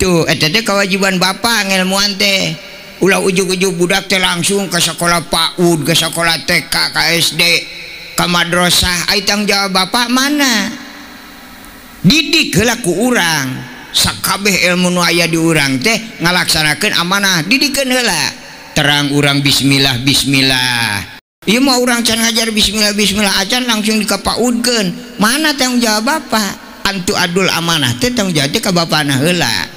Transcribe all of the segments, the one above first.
Itu eta teh kewajiban bapak ngelmuan teh. Ulah ujug-ujug budak teh langsung ke sekolah PAUD, ke sekolah TK, ke SD, ke madrasah. Ai tanggung jawab bapak mana? Didik heula ku urang. Sakabeh ilmu nu aya di urang teh ngalaksanakeun amanah, didikeun heula. Terang urang bismillah bismillah. Ieu mah urang can ngajar bismillah bismillah acan langsung dikapaudkeun. Mana tanggung jawab bapak? Antu adul amanah teh tanggung jawab teh ka bapana heula.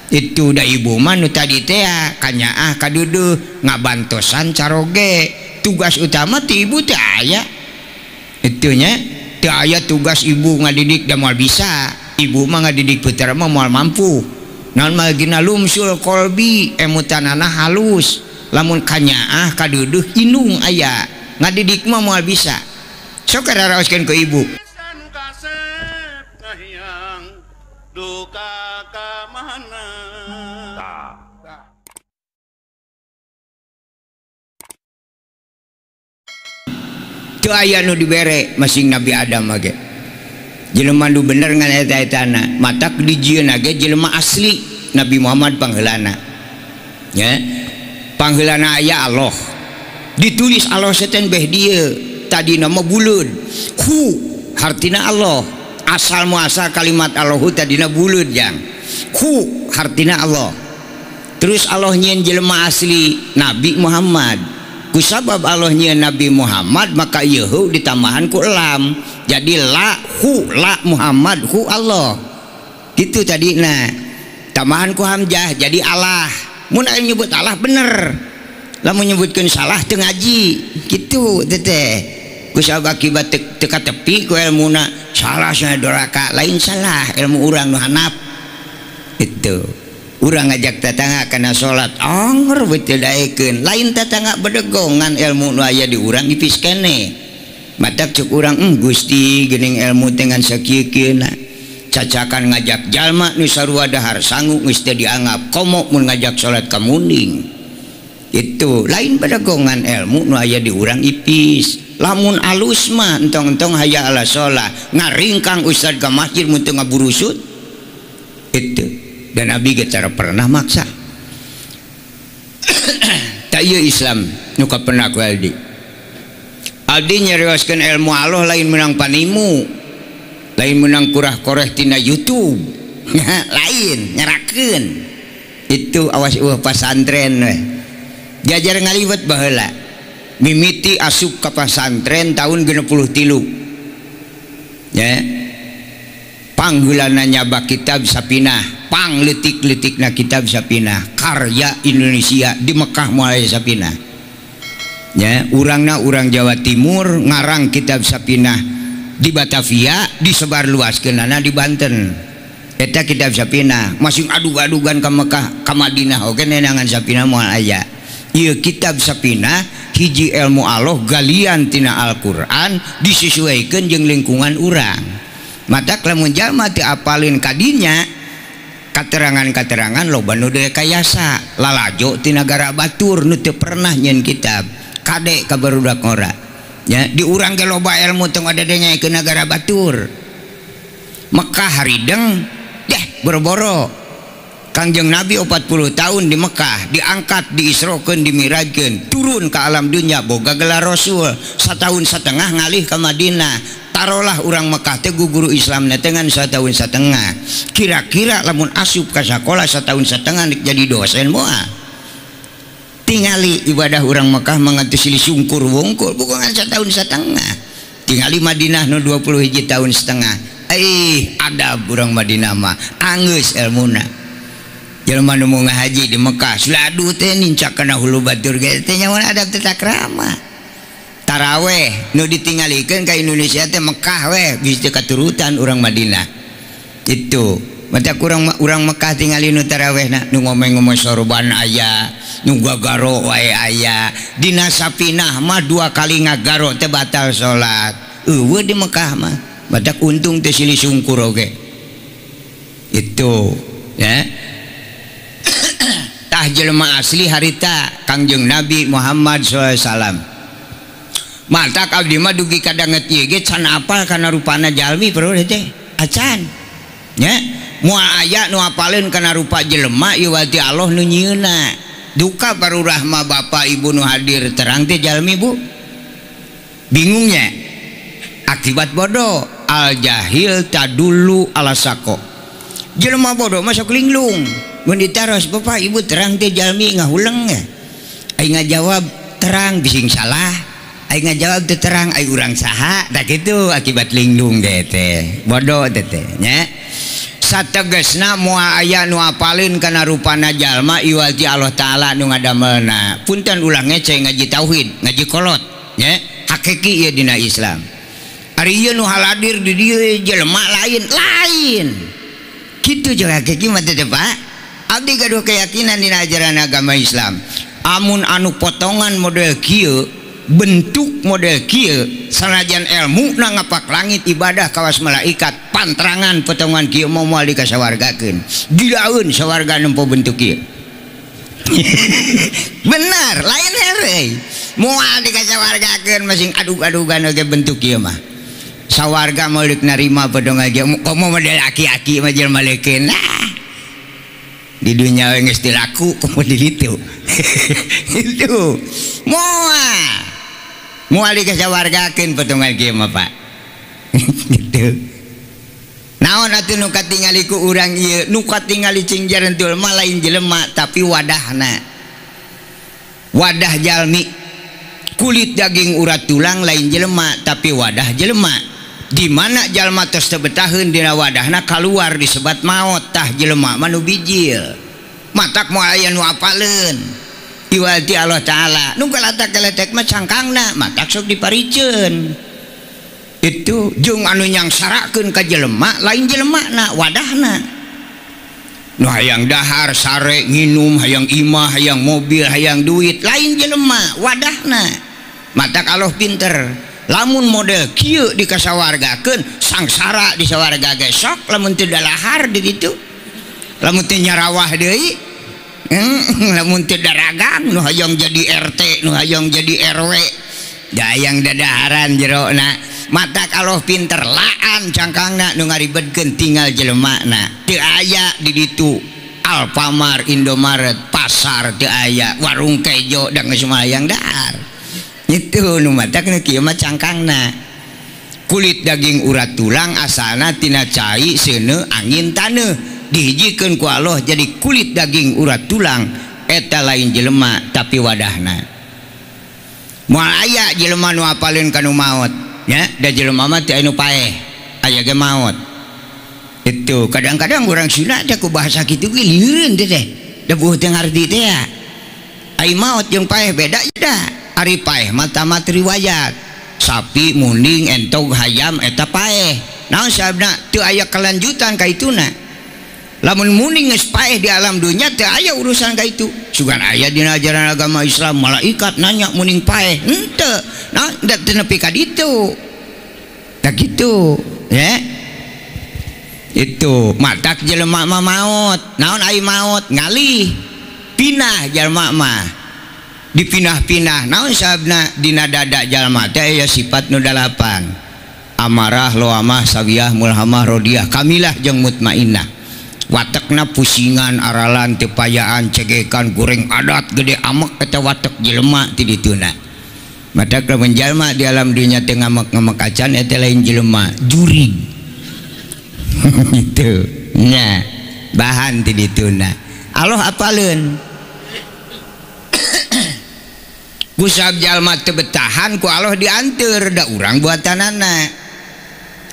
Itu da ibu mah nu tadi teh kanyaah kaduduh ngabantosan caroge. Tugas utama ti ibu teh aya. Itunya teu aya tugas ibu ngadidik da moal bisa. Ibu mah ngadidik putra mah moal mampu. Naon mah gina lumsul kolbi emutanana halus. Lamun kanyaah kaduduh indung aya. Ngadidik mah moal bisa. Sok raraoskeun ku ibu. Duka ka mana? Teu aya nu dibere masing Nabi Adam ge. Jelema nu bener ngan eta-etana, matak dijieun ge jelema asli Nabi Muhammad pangheulana. Ya. Pangheulana aya Allah. Ditulis Allah seten beh dieu, tadina mah buleud. Hu hartina Allah. Asal muasal kalimat Allahu tadina buleud jang. Hu hartina Allah. Terus Allah nyieun jelema asli Nabi Muhammad. Kusabab Allah nyieun Nabi Muhammad maka ieu hu ditambahan ku lam. Jadi la hu la Muhammad hu Allah. Gitu tadina. Tambahan ku hamzah jadi Allah. Mun aya nyebut Allah bener. Lamun nyebutkeun salah teu ngaji. Kitu teteh. Kusabab akibat teka tepi ku ilmuna salah cenah doraka, lain salah ilmu urang nu hanap. Itu urang ngajak tetangga kana salat anger we teu daekeun, lain tetangga bedegongan ilmu nu aya di urang ipis keneh. Matak ceuk urang Gusti geuning ilmu teh ngan sakieu-kieuna. Cacakan ngajak jalma nu sarua dahar sangu geus teu dianggap komo mun ngajak salat ka munding. Itu lain bedegongan ilmu nu aya di urang ipis. Lamun alus mah entong-entong haya ala sholat ngaringkang ustad ke masjid mun teu ngaburusut. Itu dan Nabi ge cara pernah maksa. Tak ieu Islam nu kapenak ku Aldi. Aldi nyarioskeun ilmu Allah lain menang panimu, lain menang kurah koreh tina YouTube. Lain nyerakeun. Itu awas eueuh pasantren we. Jajar ngaliwet baheula. Mimiti asup ka pasantren tahun 63. Ya. Pangheulana nyaba kitab Sapinah, pang leutik-leutikna kitab Sapinah, karya Indonesia di Mekah moal Sapinah. Ya, urangna urang Jawa Timur ngarang kitab Sapinah di Batavia disebarluaskeunana di Banten. Eta kitab Sapinah masing adug-adugan ka Mekah ka Madinah oge nenangan Sapinah moal aya. Ieu kitab Sapinah hiji ilmu Allah galian tina Al-Qur'an disesuaikan jeung lingkungan urang. Matak lamun jalma teu apalin kadinya katerangan-katerangan loba nu direkayasa lalajo ti nagara batur nu teu pernah nyeun kitab kade ka barudak ngora. Ya, di urang ge loba ilmu tong ada ke nagara batur. Mekah harideng deh boro-boro. Kangjeng Nabi 40 tahun di Mekah diangkat, diisrokeun, dimirajkeun, turun ke alam dunia boga gelar Rasul. Setahun setengah ngalih ke Madinah. Tarolah urang Mekah teh guru Islamna teh ngan setahun setengah. Kira-kira lamun asup ka sakola setahun setengah jadi dosen moal. Tingali ibadah urang Mekah manganti silih sungkur wungkul bukan setahun setengah. Tingali Madinah nu 20 hiji tahun setengah. Adab urang Madinah mah anggeus elmuna. Jelema nu mau ngahaji di Mekah seladu teh nincak kana hulu batur ge teh nyawa adab teh takrama. Taraweh nu ditinggalikeun ka Indonesia teh Mekah weh geus teu katurutan urang Madinah. Itu mata kurang urang Mekah tingali nu tarawehna nu ngomeng-ngomeng sorban aya, nu gagaro wae aya. Dina Sapinah mah 2 kali ngagaro teh batal salat. Eueuh di Mekah mah badak untung teh silih sungkur oge. Itu ya. Tah jelema asli harita Kangjeng Nabi Muhammad sallallahu alaihi wasallam. Matak abdi mah dugi kadanget ieu ge can apal kana rupana jalmi perlu teh acan. Nya Moal aya nu apaleun kana rupa jelema ieu wati Allah nu nyieunna. Duka parurah mah bapak ibu nu hadir terang teh jalmi bu. Bingungnya akibat bodoh al jahil tadulu ala sako. Jelema bodoh masuk linglung. Mun ditaros bapak ibu terang teh jalmi ngahuleng ya. Ai ngajawab terang bising salah. Ai ngajawab teh terang ai urang saha. Tah kitu akibat linglung teh teh. Bodoh teh teh nya. Sategesna moal aya nu apaleun kana rupana jalma iwal ti Allah Taala nu ngadamelna. Punten ulah ngece ngaji tauhid, ngaji kolot nya. Hakiki ieu dina Islam. Ari ieu nu haladir di dieu jelema lain, lain. Kitu jeung hakiki mah teh Pak. Abdi gaduh keyakinan dina ajaran agama Islam. Amun anu potongan model kieu, bentuk model kieu, sanajan ilmu na ngapak langit ibadah kawas malaikat, pantrangan potongan kieu mau moal dikasawargakeun. Gilaeun sawarga nempo bentuk kieu. Benar, lain heureuy. Moal dikasawargakeun masing adug-adugan oge bentuk kieu mah. Sawarga moal deuk narima potongan kieu, komo model aki-aki mah jelema leukeun. Nah. Di dunia geus dilaku komo di ditu. Itu. Moal. Moal dikasawargakeun potongan kieu mah Pak. Gitu. Naon atuh nu katingali ku urang ieu, nu katingali cing jarentul mah lain jelema tapi wadahna. Wadah jalmi. Kulit daging urat tulang lain jelema tapi wadah jelema. Di mana jalma tos teu betaheun dina wadahna kaluar disebat maot tah jelema mah nu bijil. Matak moal aya nu apaleun. Iwal ti Allah Taala. Nu kalatak-kaletek mah cangkangna, matak sok dipariceun. Itu jeung anu nyangsarakeun ka jelema lain jelemana wadahna. Nu hayang dahar sare nginum, hayang imah, hayang mobil, hayang duit lain jelema wadahna. Matak Allah pinter. Lamun model kieu dikasawargakeun sangsara di sawarga ge sok lamun teu dalahar di ditu. Lamun teu nyarawah deui, lamun teu daragang nu hayang jadi RT, nu hayang jadi RW. Dayang dadaharan jerona. Matak Allah pinter laan cangkangna nu ngaribedkeun tinggal jelemana. Teu aya di ditu Alfamart, Indomaret, pasar teu aya, warung kejo da geus hayang dahar. Itu nu matak nu kieu mah cangkangna. Kulit daging urat tulang asalna tina cai seuneu angin taneuh dihijikeun ku Allah jadi kulit daging urat tulang eta lain jelema tapi wadahna. Moal aya jelema nu apaleun ka nu maot nya, da jelema mah teu aya nu paeh, aya ge maot. Itu kadang-kadang urang Sunda teh ku bahasa kitu ge lieureun teh teh. Da bueuh teu ngarti teh ya. Ai maot jeung paeh beda da. Ari paeh mah tamat riwayat. Sapi munding entog hayam eta paeh. Naon sababna teu aya kelanjutan ka ituna. Lamun munding geus paeh di alam dunya teu aya urusan ka itu. Sugan aya dina ajaran agama Islam malaikat nanya munding paeh henteu. Naon da teu nepi ka ditu. Tah kitu ya. Itu matak jelema mah maot. Naon ai maot ngalih pinah jelema mah. Dipinah-pinah naon sababna dina dada jalma teh aya sifat nu dalapan. Amarah, loamah, sawiyah, mulhamah, rodiah, kamilah jeung mutmainnah. Watekna pusingan, aralan, tepayaan, cegekan, goreng adat, gede amek eta watek jelema ti dituna. Matak lamun jalma di alam dunya teu ngamek-ngamek acan eta lain jelema, jurig. Gitu. Nya, bahan ti dituna. Allah apaleun. Kusab jalma teu betahan ku Allah dianteur da urang buatanana.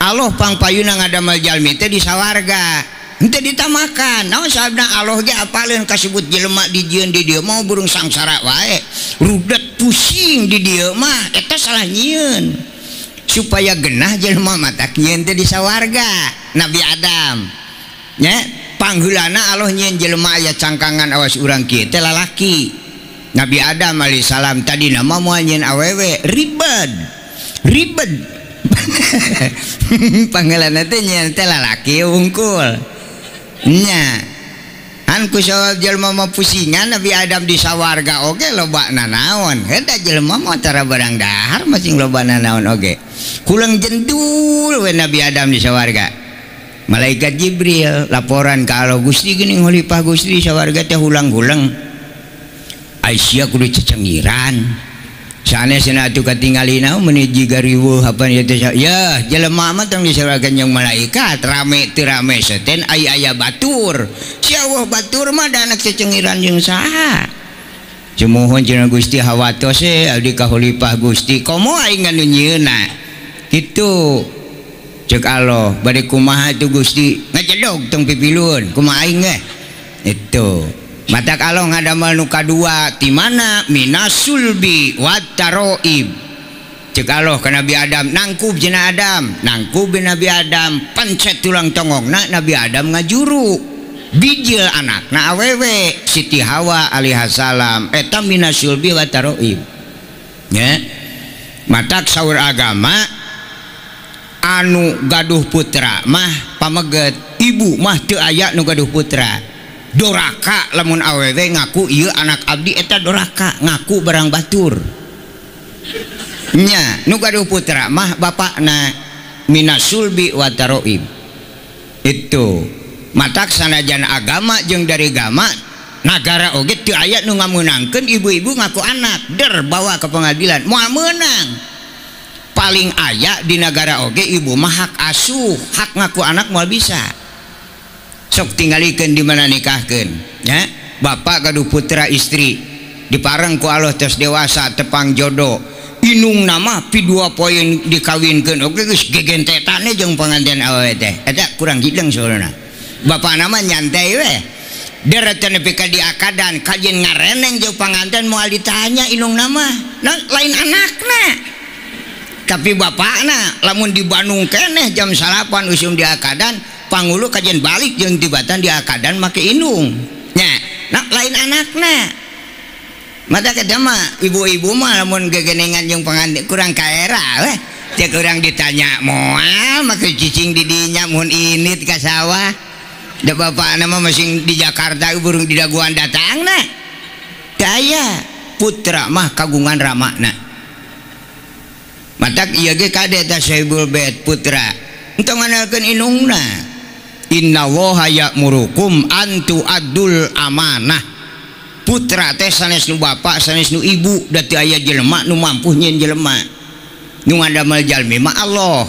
Allah pangpayuna ngadamel jalmi teh di sawarga. Henteu ditamakan. Naon sababna Allah ge apaleun kasebut jelema dijieun di dieu mau burung sangsara wae. Rudet pusing di dieu mah eta salah nyieun. Supaya genah jelema matak nyieun teh di sawarga. Nabi Adam. Nya pangheulana Allah nyieun jelema aya cangkangan awas urang kieu teh lalaki. Nabi Adam alaihissalam tadi nama moal nyieun awewe ribet. Ribet. Pangheulana teh nyieun teh lalaki wungkul. Nya. An ku sabab jelema mah pusingan Nabi Adam di sawarga oge loba nanaon. Heuh jelema mah tara barang dahar masing loba nanaon oge. Kuleng jendul we Nabi Adam di sawarga. Malaikat Jibril laporan ka Allah, Gusti geuning khalifah Gusti sawarga teh hulang-hulang. Aisyah kudu cecengiran. Sanes cenah atuh katingalina meuni jiga riweuh apa ieu teh. Ya, jelema mah tong disarakeun jeung malaikat, rame teu rame seten ai aya batur. Si Allah batur mah da anak cecengiran jeung saha. Cumuhun cenah Gusti hawatos e abdi ka khalifah Gusti, komo aing anu nyieunna. Kitu. Cek Allah, bade kumaha tuh Gusti? Ngajedog tong pipilun, kumaha aing ge? Itu. Matak Allah ngadamel nu kadua ti mana minasulbi wat taroib. Cek Allah ka Nabi Adam, nangkub cenah Adam, nangkub Nabi Adam, pencet tulang tongongna Nabi Adam ngajuru. Bijil anakna awewe Siti Hawa alaihissalam eta minasulbi wat taroib. Nya. Matak saur agama anu gaduh putra mah pameget, ibu mah teu aya nu gaduh putra. Doraka lamun awewe ngaku ieu anak abdi eta doraka ngaku barang batur. Nya nu gaduh putra mah bapakna minasulbi wa taroib. Itu matak sanajan agama jeung dari gama nagara oge teu aya nu ngameunangkeun ibu-ibu ngaku anak der bawa ke pengadilan moal meunang. Paling aya di nagara oge ibu mah hak asuh, hak ngaku anak moal bisa. Sok tinggalikeun di mana nikahkeun, ya. Bapak gaduh putra istri, dipareng ku Allah tos dewasa tepang jodoh. Inung nama pi 2 poin dikawinkeun oge geus gegentetane jeung panganten awewe teh. Eta kurang hideng soalna. Bapak nama nyantai we. Dereten nepi ka diakadan kajen ngareneng jeung panganten moal ditanya inung nama. Nah, lain anakna. Tapi bapakna lamun di Bandung keneh jam 9 usum diakadan pangulu kajian balik jeung tibatan di akadan make indung nya nah, lain anakna mata kita mah ibu-ibu mah lamun gegenengan jeung pengantin kurang kaera weh cek urang ditanya moal make cicing di dinya mun init ka sawah da bapakna mah masing di Jakarta burung di daguan datangna daya putra mah kagungan ramana matak ieu ge kade ta Sohibul Bait putra entong ngandalkeun indungna. Inna woha ya'murukum antu adul amanah. Putra teh sanes nu bapak sanes nu ibu da teu aya jelema nu mampu nyieun jelema. Nu ngadamel jalmi mah Allah.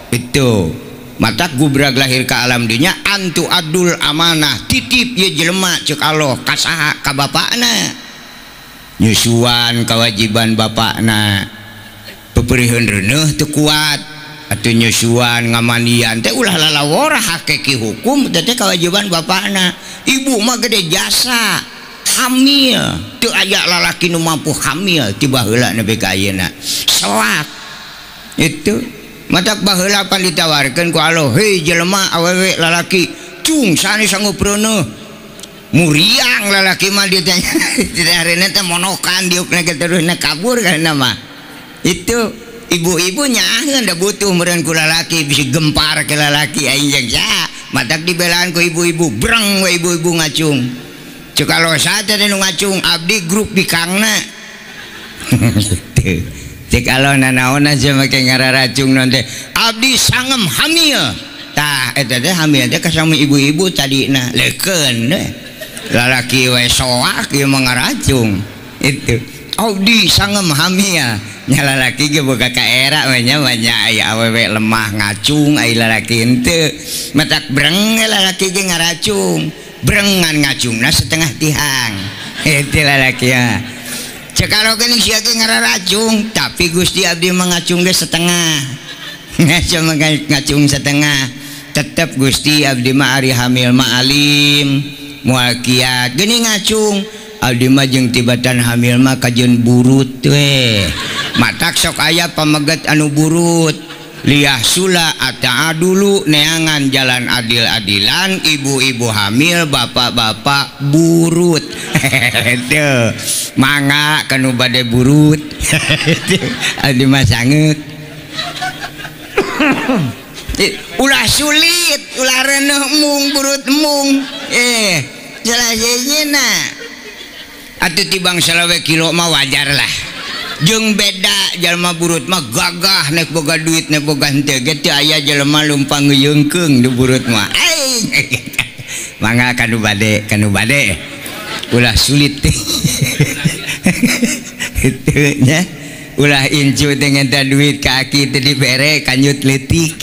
Itu. Matak gubrag lahir ka alam dunya antu adul amanah titip ieu jelema ceuk Allah ka saha ka bapakna. Nyusuan kewajiban bapakna. Peperiheun reuneuh teu kuat. Atuh nyusuan ngamandian teh ulah lalawora hakiki hukum teh kewajiban bapakna. Ibu mah gede jasa hamil teu aya lalaki nu mampu hamil ti baheula nepi ka ayeuna selak itu matak baheula pan ditawarkeun ku Allah, hei jelema awewe lalaki cung sanes sanggup reuneuh muriang lalaki mah ditanya ditarena teh monokan diukna ge terusna kabur kana mah. Itu ibu-ibu nyaaheun da butuh meureun ku lalaki bisi gempar ke lalaki aing jeung saha matak dibelaan ku ibu-ibu breng we ibu-ibu ngacung cek alosa teh nu ngacung abdi grup bikangna kitu cek alo nanaonan sia make ngararacung non teh abdi sangem hamil tah eta teh hamil teh kasami ibu-ibu tadina leukeun we lalaki we soak ieu mah ngaracung itu abdi sangem hamil nya lalaki ge boga kaera we nya banyak aya awewe lemah ngacung ai lalaki henteu matak breng lalaki ge ngaracung brengan ngacungna setengah tihang eta lalaki ya cek alo geuning sia ge ngararacung tapi Gusti abdi mah ngacung ge setengah ngacung ngacung setengah tetep Gusti abdi mah ari hamil mah alim moal kiat geuning ngacung abdi mah jeung tibatan hamil mah kajeun burut we matak sok aya pameget anu burut liah sula ata'adulu neangan jalan adil-adilan ibu-ibu hamil bapak-bapak burut tuh mangga kanu bade burut abdi mah sangeut ulah sulit ulah reuneuh mung burut mung jelas yeuna atuh tibang 25 kilo mah wajar lah. Jeung beda jalma burut mah gagah nek boga duit nek boga henteu ge teu aya jelema lumpang ngeyeungkeung di burut mah. Mangga kanu bade, kanu bade. Ulah sulit teh. Kitu nya. Ulah incu teh ngenta duit ka aki teh dibere kanjut leutik.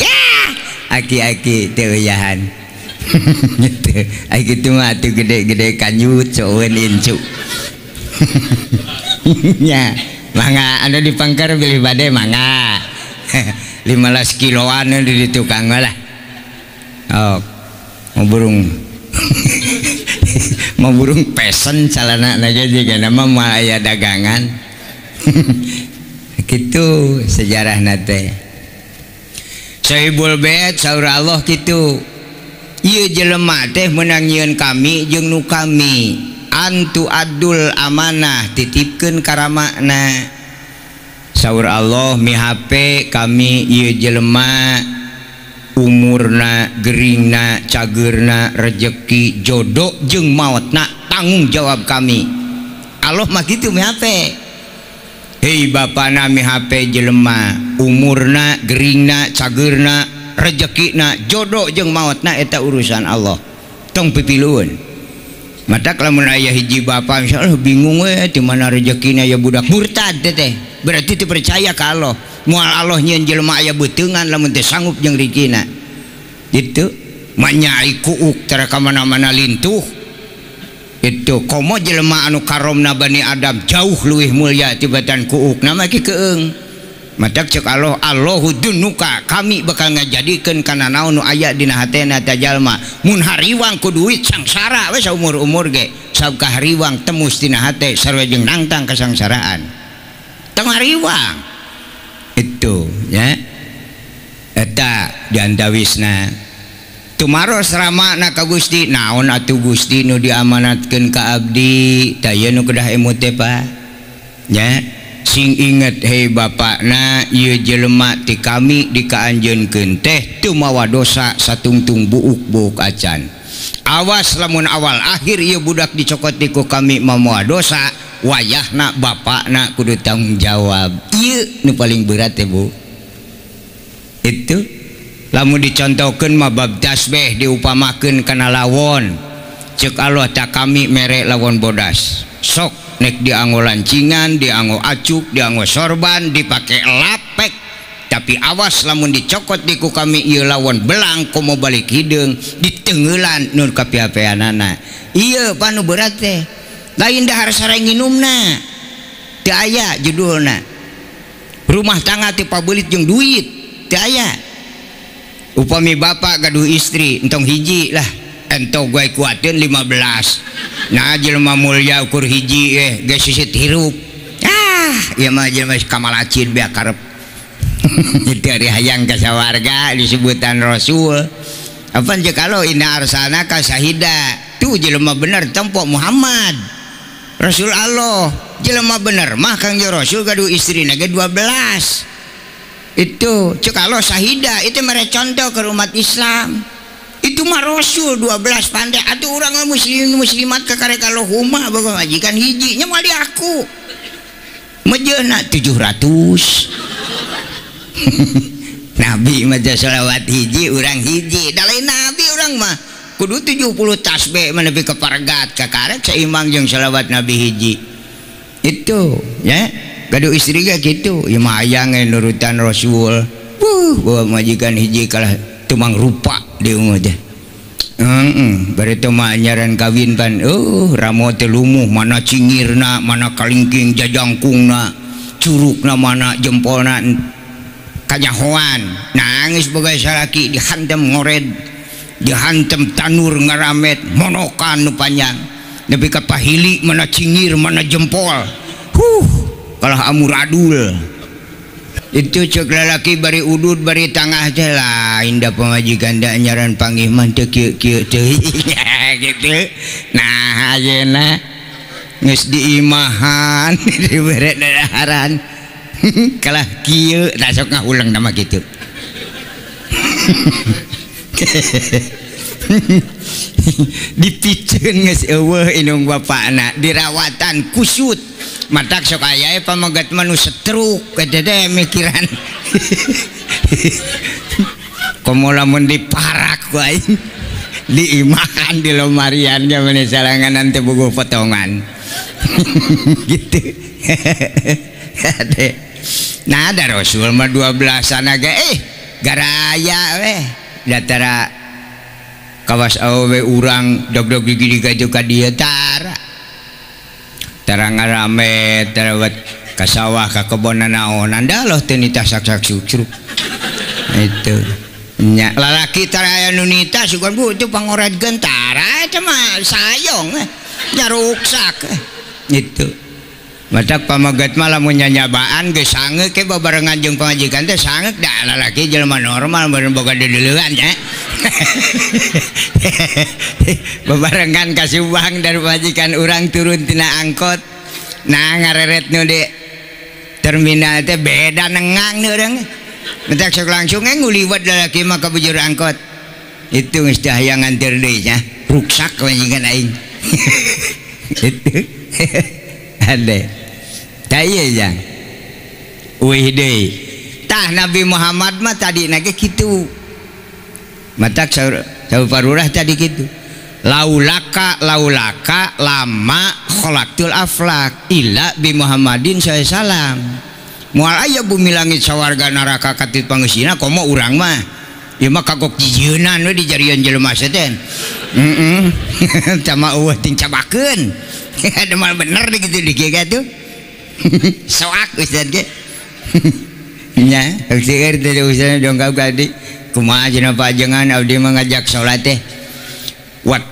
Aki-aki teu uyahan. Gitu. Ai kitu mah atuh gede-gede kanjut soeun incu. Nya. Mangga anu dipangkar bilih bade mangga. 15 kiloan di tukang lah. Oh, mau burung. Mau burung pesen calana ge jigana mah moal aya dagangan. Kitu sejarahna teh. Sahibul bait saur Allah kitu. Ieu jelema teh meunang nyieun kami jeung nu kami. Antu adul amanah titipkeun karamakna. Saur Allah mihape kami ieu jelema umurna geringna cageurna rejeki jodoh jeung maotna tanggung jawab kami. Allah mah kitu mihape. Hei bapana mihape jelema umurna geringna cageurna rejekina jodoh jeung maotna eta urusan Allah. Tong pipilueun. Matak lamun aya hiji bapa insyaallah bingung we di mana rezekina ya budak murtad teh berarti teu percaya ka Allah. Moal Allah nyieun jelema aya beuteungan lamun teu sanggup jeung rezekina. Gitu. Manyai kuuk tara ka mana-mana lintuh. Itu komo jelema anu karomna Bani Adam jauh leuwih mulia tibatan kuuk nama ki keung. Matak cek Allah Allahu dunuka kami bakal ngajadikeun kana naon nu aya dina hatena ta jalma. Mun hariwang ku duit sangsara we saumur-umur ge. Sabka hariwang temus dina hate sarua jeung nangtang kasangsaraan. Tong hariwang. Itu nya. Eta diantawisna. Tumaros ramana ka Gusti naon atuh Gusti nu diamanatkeun ka abdi tah ieu nu kedah emut teh Pak. Nya. Sing inget hei bapakna ieu jelema ti kami dikaanjeunkeun teh teu mawa dosa satungtung buuk-buuk acan. Awas lamun awal akhir ieu budak dicokot ku kami mawa dosa wayahna bapakna kudu tanggung jawab. Ieu nu paling berat teh Bu. Itu lamun dicontohkeun mah bab tasbih diupamakeun kana lawon. Ceuk Allah tak kami mere lawon bodas. Sok nek dianggo lancingan, dianggo acuk, dianggo sorban, dipake lapek. Tapi awas lamun dicokot diku kami ieu lawon belang komo balik hideung ditengeulan nur kapiapeanana. Ieu panu berat teh. Lain dahar sareng nginumna. Teu aya judulna. Rumah tangga teh pabeulit jeung duit, teu aya. Upami bapak gaduh istri entong hiji lah. Entong gue kuatin 15. Nah jelema mulia ukur hiji geus sisit hirup. Ah, ieu mah jelema kamalacin bea karep. Itu ari hayang ka sawarga disebutan Rasul. Apan jeung kalau inna arsalnaka syahida. Tuh jelema bener tempo Muhammad. Rasul Allah, jelema bener mah Kang Rasul gaduh istrina ge 12. Itu cek Allah syahida itu mere contoh ke umat Islam. Itu mah Rasul 12 pandai atuh urang mah muslim muslimat ka karek Allahumma boga majikan hiji nya moal diaku. Mejeuna 700. Nabi mah selawat hiji urang hiji. Da lain nabi urang mah kudu 70 tasbih mah nepi ka pargat ka karek seimbang jeung selawat nabi hiji. Itu ya. Gaduh istri ge kitu, ieu mah hayang nurutan Rasul. Wuh, bawa majikan hiji kalah tumang rupa di ungu teh. Heeh, bari teh mah nyaran kawin pan, ramo teh lumuh mana cingirna, mana kalingking jajangkungna, curugna mana jempolna kanyahoan. Nangis boga salaki dihantem ngored, dihantem tanur ngaramet, monokan nu panjang. Nepi ka pahili mana cingir, mana jempol. Huh, kalah amuradul. Itu cek lalaki bari udud bari tangah teh lah indah pamajikan da nyaran panggih mah teu kieu-kieu teh gitu. Nah ayeuna geus diimahan dibere dadaharan kalah kieu tah sok ngahuleng nama kitu. Dipiceun geus eueuh indung bapakna dirawatan kusut. Matak sok aya pamegat mah nu setruk eta teh mikiran. Komo lamun diparak ku aing diimahan di lomarian ge meni sarangan teh bogo potongan. Gitu. Nah ada Rasul mah 12-an ge garaya weh datara kawas awewe urang dog-dog gigi ka dieu tara. Tara ngarame tara ka sawah ka kebon naonan da loh teu nitah sak-sak sucruk. Itu nya lalaki tara aya nu nitah sugan bu itu pangoradkeun tara eta mah sayong nyaruksak itu. Matak pamegat mah lamun nyanyabaan geus sangeuk ke babarengan jeung pamajikan teh sangeuk da lalaki jelema normal meureun boga deuleuan nya. Babarengan ka Subang dari pamajikan urang turun tina angkot. Nah ngareret nu di terminal teh beda nengang nu urang. Matak sok langsung nguliwat lalaki mah ka bujur angkot. Itu geus teh hayang nganter deui nya. Ruksak pamajikan aing. Itu. Ade. Tah ieu jang. Uih deui. Tah Nabi Muhammad mah tadi ge kitu. Matak saur parurah tadi kitu. Laulaka laulaka lama khalaqtul aflak illa bi Muhammadin sallallahu alaihi wasallam. Moal aya bumi langit sawarga neraka katit pangeusina komo urang mah. Ieu mah kagok jijieunnan we dijarian jelema teh. Heeh. Tama eueuh ting cabakeun. Ada mal bener gitu di kieu tuh. Soak ustaz ge. Nya, seueur teh ustaz dongkap ka abdi. Kumaha cenah pajengan abdi mah ngajak salat teh. Wat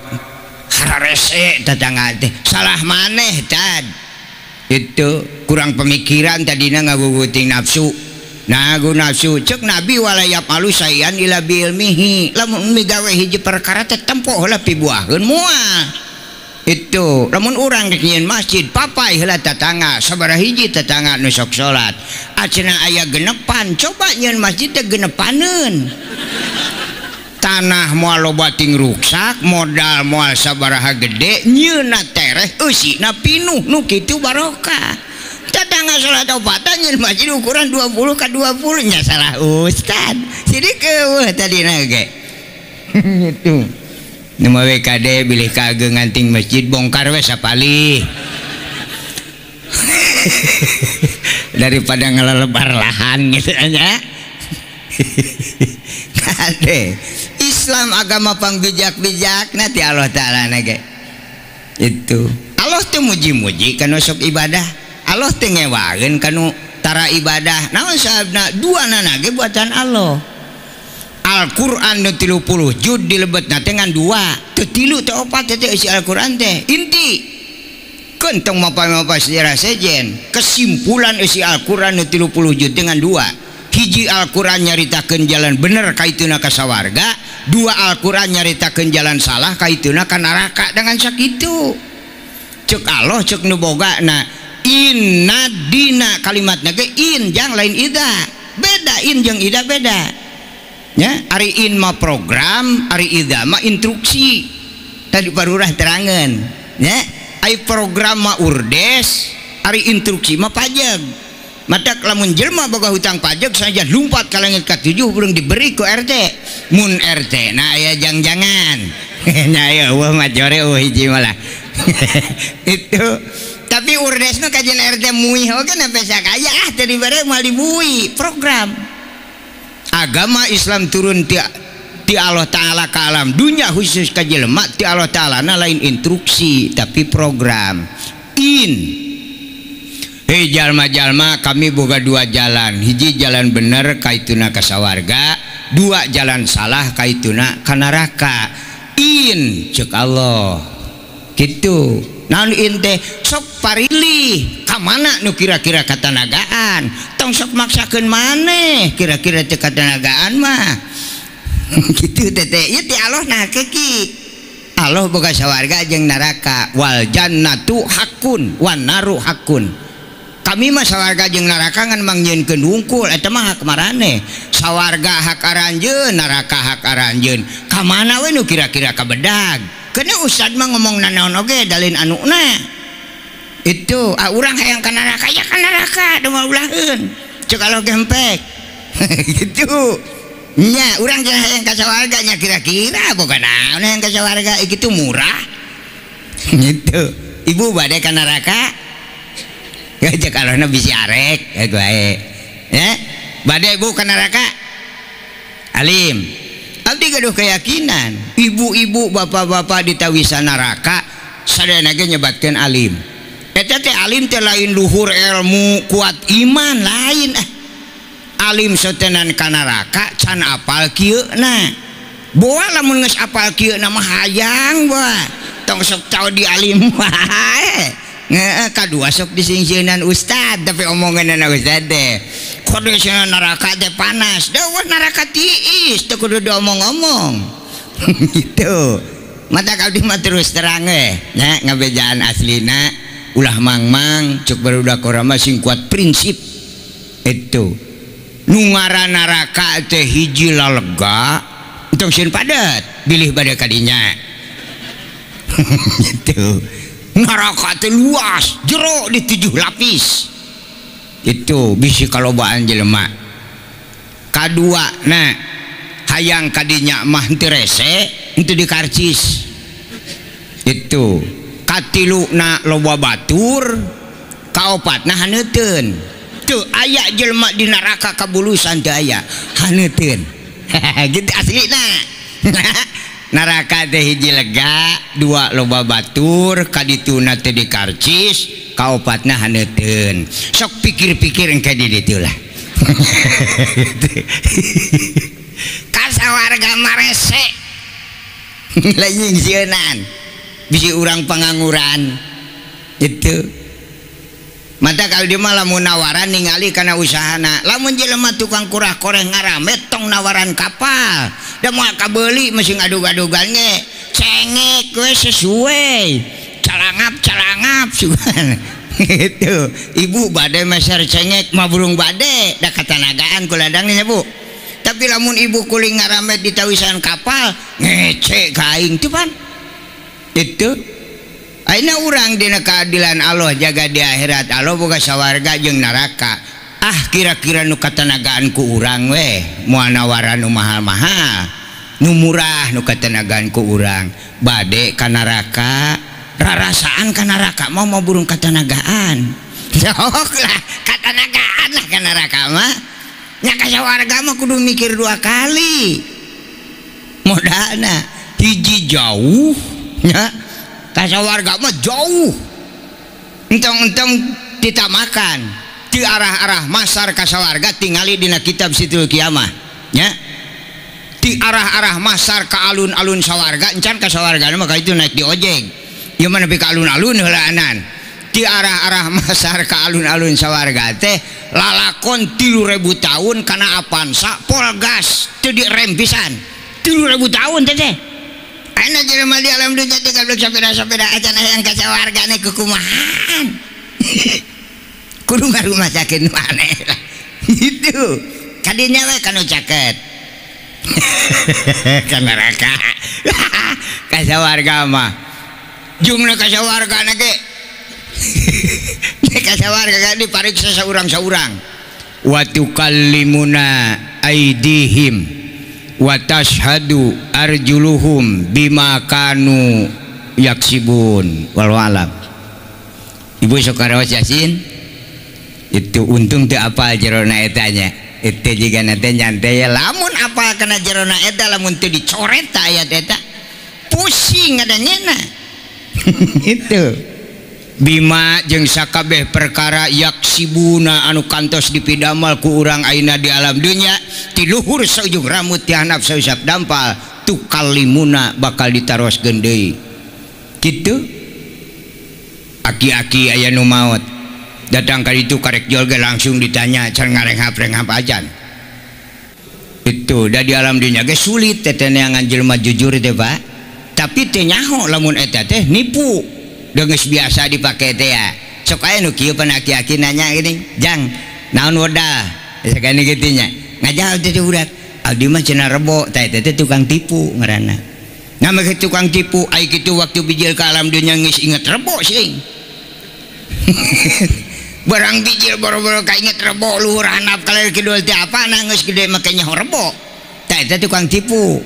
hararese tetangga teh. Salah maneh tad. Itu kurang pemikiran tadina ngaguguting nafsu. Nah, gu nafsu cek Nabi walayap alu sayan ila bi ilmihi. Lamun migawe hiji perkara teh tempo heula pibuaheun moal. Itu lamun urang rek nyieun masjid papai heula tetangga sabaraha hiji tetangga nu sok salat acenah aya genepan coba nyieun masjid teh genepaneun tanah moal loba ting ruksak modal moal sabaraha gede nyieunna tereh eusina pinuh nu kitu barokah tetangga salat opatan nyieun masjid ukuran 20 ka 20 nya salah ustad sidik eueuh tadina ge. Gitu. Nama WKD bilih kageungan ting masjid bongkar we sapalih. Daripada ngelelebar lahan gitu nya. Kade Islam agama pangbijak-bijakna ti Allah Ta'ala na ge. Itu. Allah teh muji-muji kana sok ibadah. Allah teh ngewageun kanu tara ibadah. Naon sababna duanana ge buatan Allah. Al-Qur'an nu 30 juz dilebetna teh ngan 2, teu 3 teu 4 teh eusi Al-Qur'an teh. Inti kentong mapa-mapa sejarah sejen, kesimpulan eusi Al-Qur'an nu 30 juz teh ngan 2. Hiji Al-Qur'an nyaritakeun jalan bener kaituna ka sawarga, 2 Al-Qur'an nyaritakeun jalan salah kaituna ka neraka dengan sakitu. Cek Allah cek nu boga na inna dina kalimatna ge in jang lain ida. Beda in jeung ida beda. Ya, ari in mah program, ari ida mah instruksi. Tadi parurah terangan, ya. Ari program mah urdes, ari instruksi mah pajak. Matak lamun jelema boga hutang pajak saja lumpat ka langit ka 7 burung diberi ku RT. Mun RT na aya jang-jangan. Nya aya eueuh mah jore eueuh hiji malah. Itu. Tapi urdes mah kajian RT muih oge na pesa kaya ah teu dibere moal dibui program. Agama Islam turun ti Allah Ta'ala ke alam dunia khusus ka jelema ti Allah Ta'ala na lain instruksi tapi program. In hei jalma-jalma kami boga 2 jalan, hiji jalan bener kaituna ka sawarga, 2 jalan salah kaituna ka neraka. In cek Allah gitu. Naon in teh sok parilih ka mana nu kira-kira katanagaan tong sok maksakeun maneh kira-kira teu katanagaan mah. Gitu teh teh ieu ti Allah nah keki Allah boga sawarga jeung neraka wal jannatu hakun wan naru hakun. Kami mah sawarga jeung neraka ngan mangnyieunkeun wungkul eta mah hak maraneh. Sawarga hak aranjeun, neraka hak aranjeun. Ka mana we nu kira-kira kabedag? Kena ustad mah ngomong nanaon oge dalin anuna. Itu ah urang hayang ka neraka ya ka neraka da moal ulaheun. Cek Allah gempek. Gitu. Nya urang jangan hayang ka sawarga nya kira-kira boga naon hayang ka sawarga kitu murah. Gitu. Ibu bade ka neraka? Ya cek Allahna bisi arek bae. Ya, bade ibu ka neraka? Alim. Abdi gaduh keyakinan, ibu-ibu bapak-bapak di tawisan neraka sadayana ge nyebatkeun alim. Eta teh alim teh lain luhur ilmu kuat iman lain. Alim sotenan ka neraka can apal kieuna. Boa lamun geus apal kieuna mah hayang boa. Tong sok tau di alim wae. Ngeeh kadua sok disingsieunan ustad tapi omonganna ustad teh. Kudu neraka teh panas. Deueuh neraka tiis teu kudu diomong-omong. Gitu. Mata abdi mah terus terang we nya ngabejaan aslina ulah mangmang cuk barudak urang mah sing kuat prinsip. Itu. Nu ngaran neraka teh hiji lalega entong sieun padet bilih bade kadinya. Gitu. Neraka teh luas, jero di 7 lapis. Itu bisi kalobaan jelema. Kadua nah hayang kadinya mah henteu rese, henteu dikarcis. Itu. Katiluna loba batur, kaopatna haneuteun. Teu aya jelema di neraka kabulusan teu aya, haneuteun. Gitu aslina. Neraka teh hiji lega, dua loba batur, kadituna teh dikarcis, kaopatna haneuteun. Sok pikir-pikir engke di ditu lah. Kasawarga marese. Lain sieunan. Bisi urang pangangguran. Itu. Mata kalau dia mah lamun nawaran ningali kana usahana. Lamun jelema tukang kurah-koreh ngaramet tong nawaran kapal. Da moal kabeuli mesti ngadug-adugan ge. Cengek we sesuai. Calangap-calangap sugan. Gitu. Ibu bade meser cengek mah burung bade da katanagaan ku ladangnya Bu. Tapi lamun ibu kuling ngaramet di tawisan kapal ngece ka aing teu pan. Itu. Ayeuna urang dina keadilan Allah jaga di akhirat Allah boga sawarga jeung neraka. Ah kira-kira nu katanagaan ku urang we moal nawaran nu mahal-mahal. Nu murah nu katanagaan ku urang. Bade ka neraka, rarasaan ka neraka mah mau burung katanagaan. Sok lah katanagaan lah ka neraka mah. Nya ka sawarga mah kudu mikir 2 kali. Modalna hiji jauh nya. Kasawarga mah jauh. Entong-entong ditamakan di arah-arah masar kasawarga tingali dina kitab Situl Kiamah nya. Di arah-arah masar ka alun-alun sawarga encan kasawarga mah ka itu naik di ojek. Ieu mah nepi ka alun-alun heulaanan. Di arah-arah masar ka alun-alun sawarga teh lalakon 3000 tahun kana Avanza pol gas teu direm pisan. 3000 tahun teh teh. Ayeuna jelema di alam dunya teh goblok sapeda-sapeda acan hayang ka sawarga ne kukumahan. Kudu ngarumasakeun maneh lah. Gitu. Kadinya we kanu caket. Ka neraka. Ka sawarga mah. Jumlah ka sawarga na ge. Ka sawarga ge dipariksa saurang-saurang. Wa tukallimuna aidihim wa tashhadu arjuluhum bima kanu yaksibun. Wallahu alam. Ibu sok karaos Yasin itu untung teu apal jerona eta nya. Itu jiga nanti nyantai ya lamun apal kana jerona eta lamun teu dicoret ayat eta pusing ngadangena. Itu bima jeung sakabeh perkara yaksibuna anu kantos dipidamal ku urang ayeuna di alam dunya ti luhur saujung rambut ti handap sausap dampal tukallimuna bakal ditaroskeun deui. Kitu aki-aki aya nu maot datang ka ditu karek jol ge langsung ditanya can ngarenghap-renghap acan. Itu da di alam dunya ge sulit teh neangan jelema jujur teh Pak. Tapi teh nyaho lamun eta teh nipu. Geus biasa dipake teh ya. Sok aya nu kieu pan aki-aki nanya gini, "Jang, naon modal?" Sakani kitu nya. Ngajawab teh budak, "Abdi mah cenah rebo, teh teh tukang tipu ngaranna." Nah, make tukang tipu ai kitu waktu bijil ka alam dunya geus inget rebo sing. Barang bijil boro-boro kainget rebo luhur handap kaler kidul teh apa geus gede make nyaho rebo. Tah eta tukang tipu.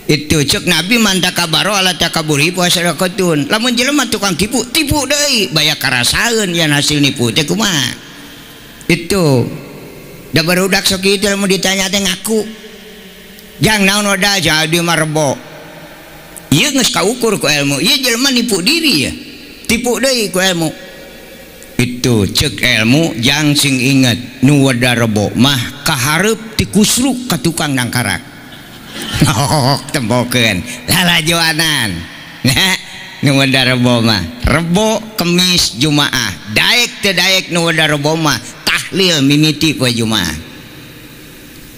Itu cek Nabi man takabaro ala takaburi puasadaqatun. Lamun jelema tukang tipu, tipu deui baya karasaeun yen hasil nipu teh kumaha. Itu da barudak sok kitu lamun ditanya teh ngaku. Jang naon modal jadi mah rebo. Ieu geus kaukur ku ilmu. Ieu jelema nipu diri ya. Tipu deui ku ilmu. Itu cek ilmu jang sing inget nu weda rebo mah kahareup ti kusruk ka tukang nangkarak. Oh, tembokeun lalajoanan. Nah, nu weda rebo mah rebo Kemis Jumaah. Daek teu daek nu weda rebo mah tahlil mimiti poe Jumaah.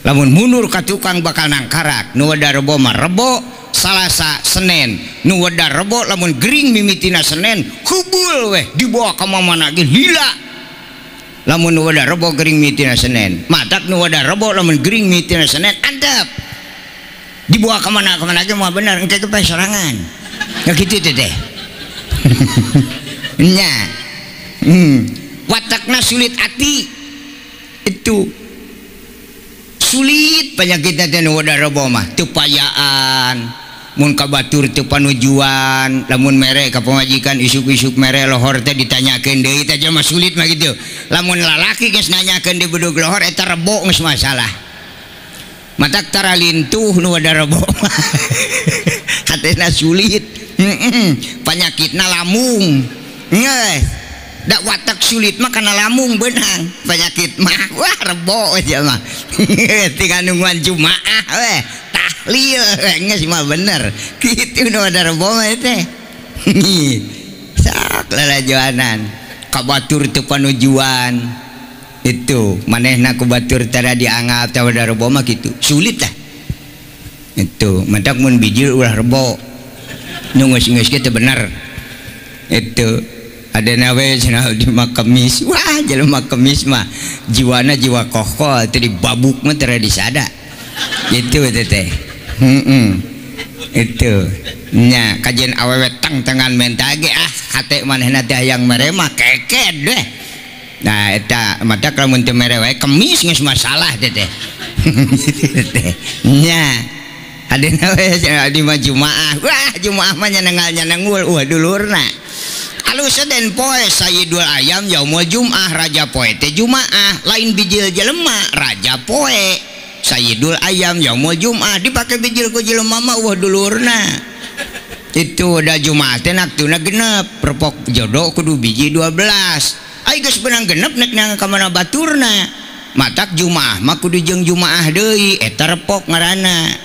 Lamun mundur ka tukang bakal nangkarak nu weda rebo mah rebo Salasa Senin nu weda rebo lamun gering mimitina Senin hubul weh dibawa ka mana ge lila. Lamun nu weda rebo gering mimitina Senin matak nu weda rebo lamun gering mimitina Senin antep dibawa ka mana ka mana ge moal bener engke ge pae sorangan. Ya kitu teh teh. Nya. Watakna sulit ati itu sulit penyakitna teh nu weda rebo mah teu payaan mun ka batur teu panujuan lamun mere ka pamajikan isuk-isuk mere lohor teh ditanyakeun deui teh jelema sulit mah kitu. Lamun lalaki geus nanyakeun di bedug lohor eta rebo geus masalah. Matak tara lintuh nu weda rebo mah. Hatena sulit. Penyakitna lamung. Geus da watak sulit mah kana lamung beunang penyakit mah wah rebo aja mah. Tinggal nungguan Jumaah weh tahlil geus mah bener kitu nu ada rebo mah teh. Sok lalajoanan ka batur teu panujuan itu manehna ku batur tara dianggap teh ada rebo mah kitu sulit lah itu matak mun bijil ulah rebo nu geus-geus ge teu bener itu. Ada nawe cenah di Kemis. Wah, jelema Kemis mah jiwana jiwa kokol teh dibabuk mah teu disada. Gitu teh teh. Heeh. Itu. Nya kajian awewe tang-tangan menta ge ah hate manehna teh hayang mere mah keked deh. Nah eta matak lamun teu mere wae Kemis geus masalah teh teh. Teh. Nya ada nawe cenah di mah Jumaah. Wah, Jumaah mah nyanengal-nyanengul wah dulurna. Alus den poe Sayyidul Ayam yaumul Jum'ah raja poe teh Jumaah lain bijil jelema raja poe Sayyidul Ayam yaumul Jum'ah dipake bijil ku jelema mah eueuh dulurna. Itu da Jumaah teh naktuna genep perpok jodoh kudu biji 12. Ai geus beunang genep nek nang ka mana baturna. Matak Jumaah mah kudu jeung Jumaah deui eta repok ngaranna.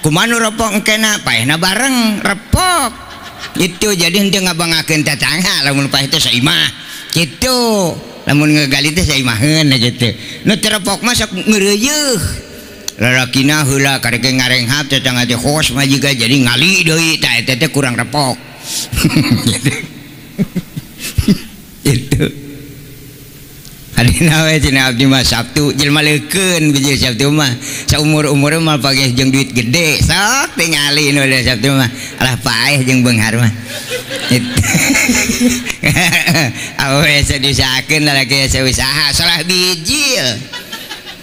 Kumaha nu repok engkena paehna bareng repok. Itu jadi henteu ngabangakeun tetangga lamun paeh teh saimah kitu lamun ngegali teh saimaheun kitu nu teu repok mah sok ngeureuyeuh lalakina heula karek ngarenghap tetangga teh hos mah jiga jadi ngali deui tah eta teh kurang repok. Itu adina we cenah abdi mah Sabtu jelema leukeun bijil Sabtu mah saumur-umur mah pageh jeung duit gede sok tingali nu Sabtu mah alah paeh jeung beunghar mah. Awe diusahakeun lalaki asa usaha salah bijil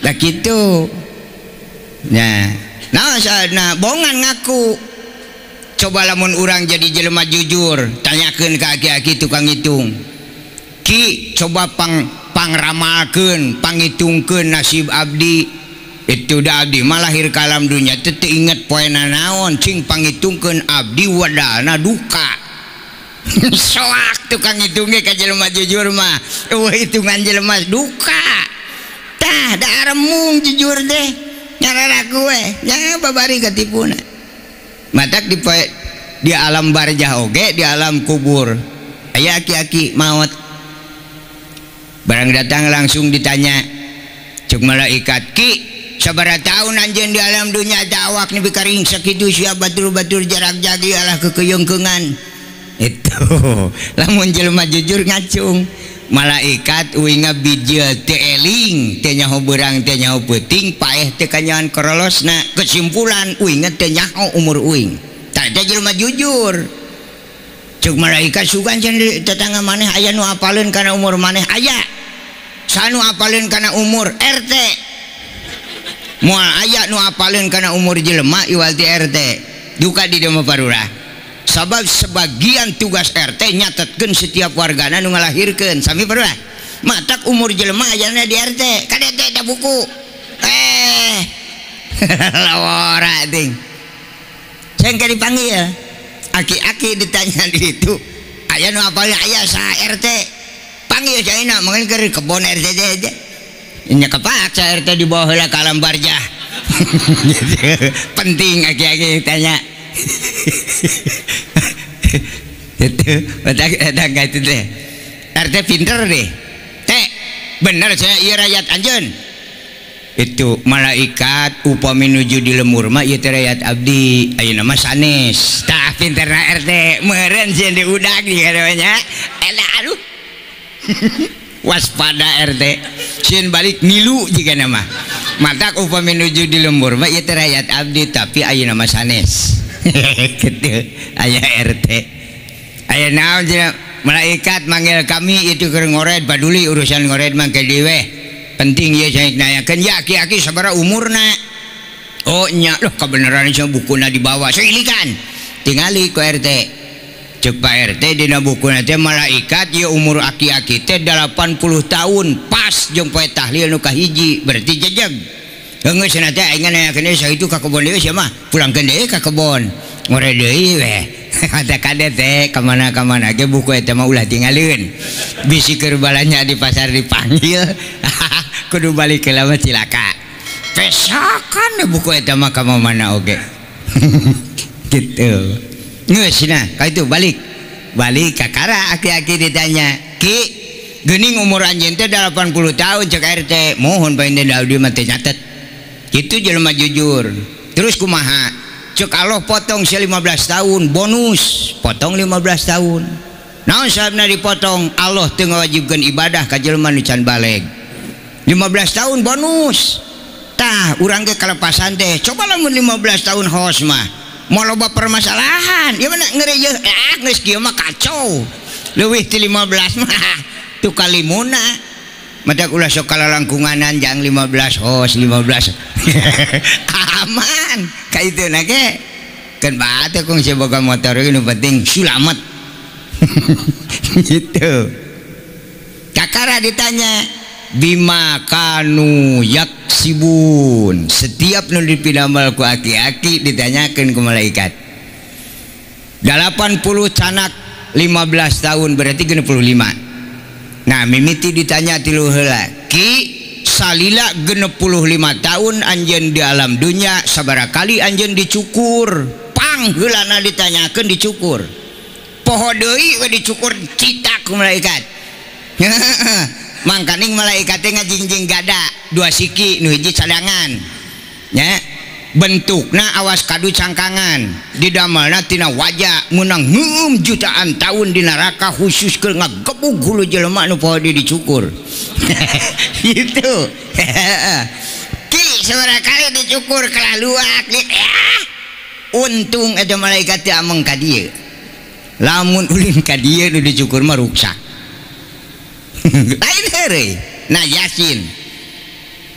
da kitu. Nah, nah bongan ngaku. Coba lamun urang jadi jelema jujur tanyakeun ka aki-aki tukang hitung. Ki coba pangramalkeun pangitungkeun nasib abdi itu da abdi mah lahir ka alam dunya teu inget poena naon cing pangitungkeun abdi wadalna duka. Soak tukang hitungge ka jelema jujur mah eueuh hitungan jelema duka tah da aremung jujur teh nyararaku we nya babari katipuna matak di di alam barjah oge di alam kubur aya aki-aki maot. Barang datang langsung ditanya cek malaikat ki sabaraha taun anjeun di alam dunya awak nepi ka ringsek kitu sia batur-batur jarak jagi alah kekeungkeungan. Itu lamun jelema jujur ngacung malaikat uinga bijil teu eling teu nyaho beurang teu nyaho peuting paeh teu kanyahan korolosna kesimpulan uinga teu nyaho umur uing. Tah eta jelema jujur. Cek malaikat sugan cenah tetangga maneh aya nu apaleun kana umur maneh aya. Sanu apaleun kana umur RT. Moal aya nu apaleun kana umur jelema iwal ti RT. Duka di dieu mah parurah. Sabab sebagian tugas RT nyatetkeun setiap wargana nu ngalahirkeun sami parurah. Matak umur jelema ayana di RT. Kade teh da buku. Lawara ting. Seng dipanggil. Aki-aki ditanya di itu aya nu apalna aya sa RT panggil caina mungkin ke kebon RT aja nya kepaksa RT di bawah heula ka alam barjah. Penting aki-aki ditanya itu eta itu teh RT pinter deh teh bener saya ieu rakyat anjeun itu malaikat upami nuju di lemur mah ieu teh rakyat abdi ayeuna mah sanes tah pinterna RT meureun sieun diudag di kadanya eta aduh waspada RT sieun balik ngilu jigana mah matak upami nuju di lembur mah ieu teh rakyat abdi tapi ayeuna mah sanes kitu aya RT aya naon cenah malaikat manggil kami itu keur ngored paduli urusan ngored mah ke dewe penting ya saya nanyakan ya aki-aki sabaraha umurna oh nya loh kebenaran sia bukuna dibawa sailikan tingali ku RT cek Pak RT dina bukuna teh malaikat ya umur aki-aki teh 80 tahun pas jeung poe tahlil nu kahiji berarti jejeg geus cenah teh aing nanyakeun sakitu ka kebon deui sia mah pulangkeun deui ka kebon ngore deui we kata kade teh kamana-kamana ge buku eta mah ulah tinggalin bisi keur balanja di pasar dipanggil kudu balik ke lama cilaka pesakan buku eta mah ka mana oge gitu geus nah ka itu balik balik kakara aki-aki ditanya ki geuning umur anjeun teh 80 tahun cek RT mohon painten da abdi mah teu nyatet kitu jelema jujur terus kumaha cek Allah potong 15 tahun bonus potong 15 tahun naon sababna dipotong Allah teu ngawajibkeun ibadah ka jelema nu can baleg 15 tahun bonus tah urang ge kalepasan teh coba lamun 15 tahun hos mah moal loba permasalahan ieu mah ngeureuh ah geus kieu mah kacau leuwih ti 15 mah tu kalimuna matak ulah sok kalalangkunganan jang 15 hos 15 aman ka itu na ge keun bae kung si boga motor nu penting sulamet gitu kakara ditanya bima kanu yaksibun setiap nu dipidamel ku aki-aki ditanyakeun ku malaikat 80 canak 15 tahun berarti 65 nah mimiti ditanya tilu heula ki salila 65 tahun anjeun di alam dunya sabaraha kali anjeun dicukur pang heulana ditanyakeun dicukur poho deui we dicukur citak ku malaikat mangkaning malaikat teh ngajingjing gada dua siki nu hiji cadangan nya bentukna awas kadu cangkangan didamelna tina wajah meunang heum jutaan tahun di neraka khusus keur ngagebug hulu jelema nu poho di dicukur gitu ki sabaraha kali dicukur kalaluak untung eta malaikat teh ameng ka dieu lamun ulin ka dieu nu dicukur mah ruksak lain heureuy nah yasin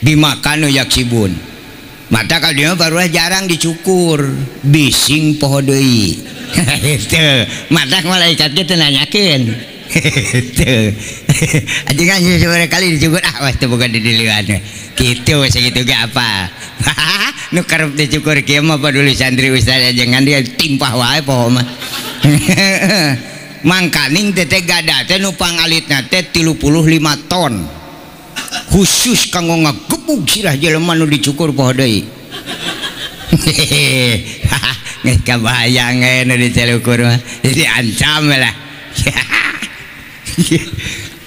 bima kanu yaksibun mata kalau dia baru jarang dicukur bising poho deui teu mata malaikat ge teu nanyakeun teu anjing anjing sabaraha kali dicukur ah wah teu boga didilian kitu sakitu ge apa nu karep dicukur kieu mah paduli santri ustaz jangan dia timpah wae poho mah mangkaning teh gada teh nu pangalitna teh 35 ton khusus kanggo ngagebug sirah jelema nu dicukur poho deui geus kabayang we nu dicukur mah jadi ancam lah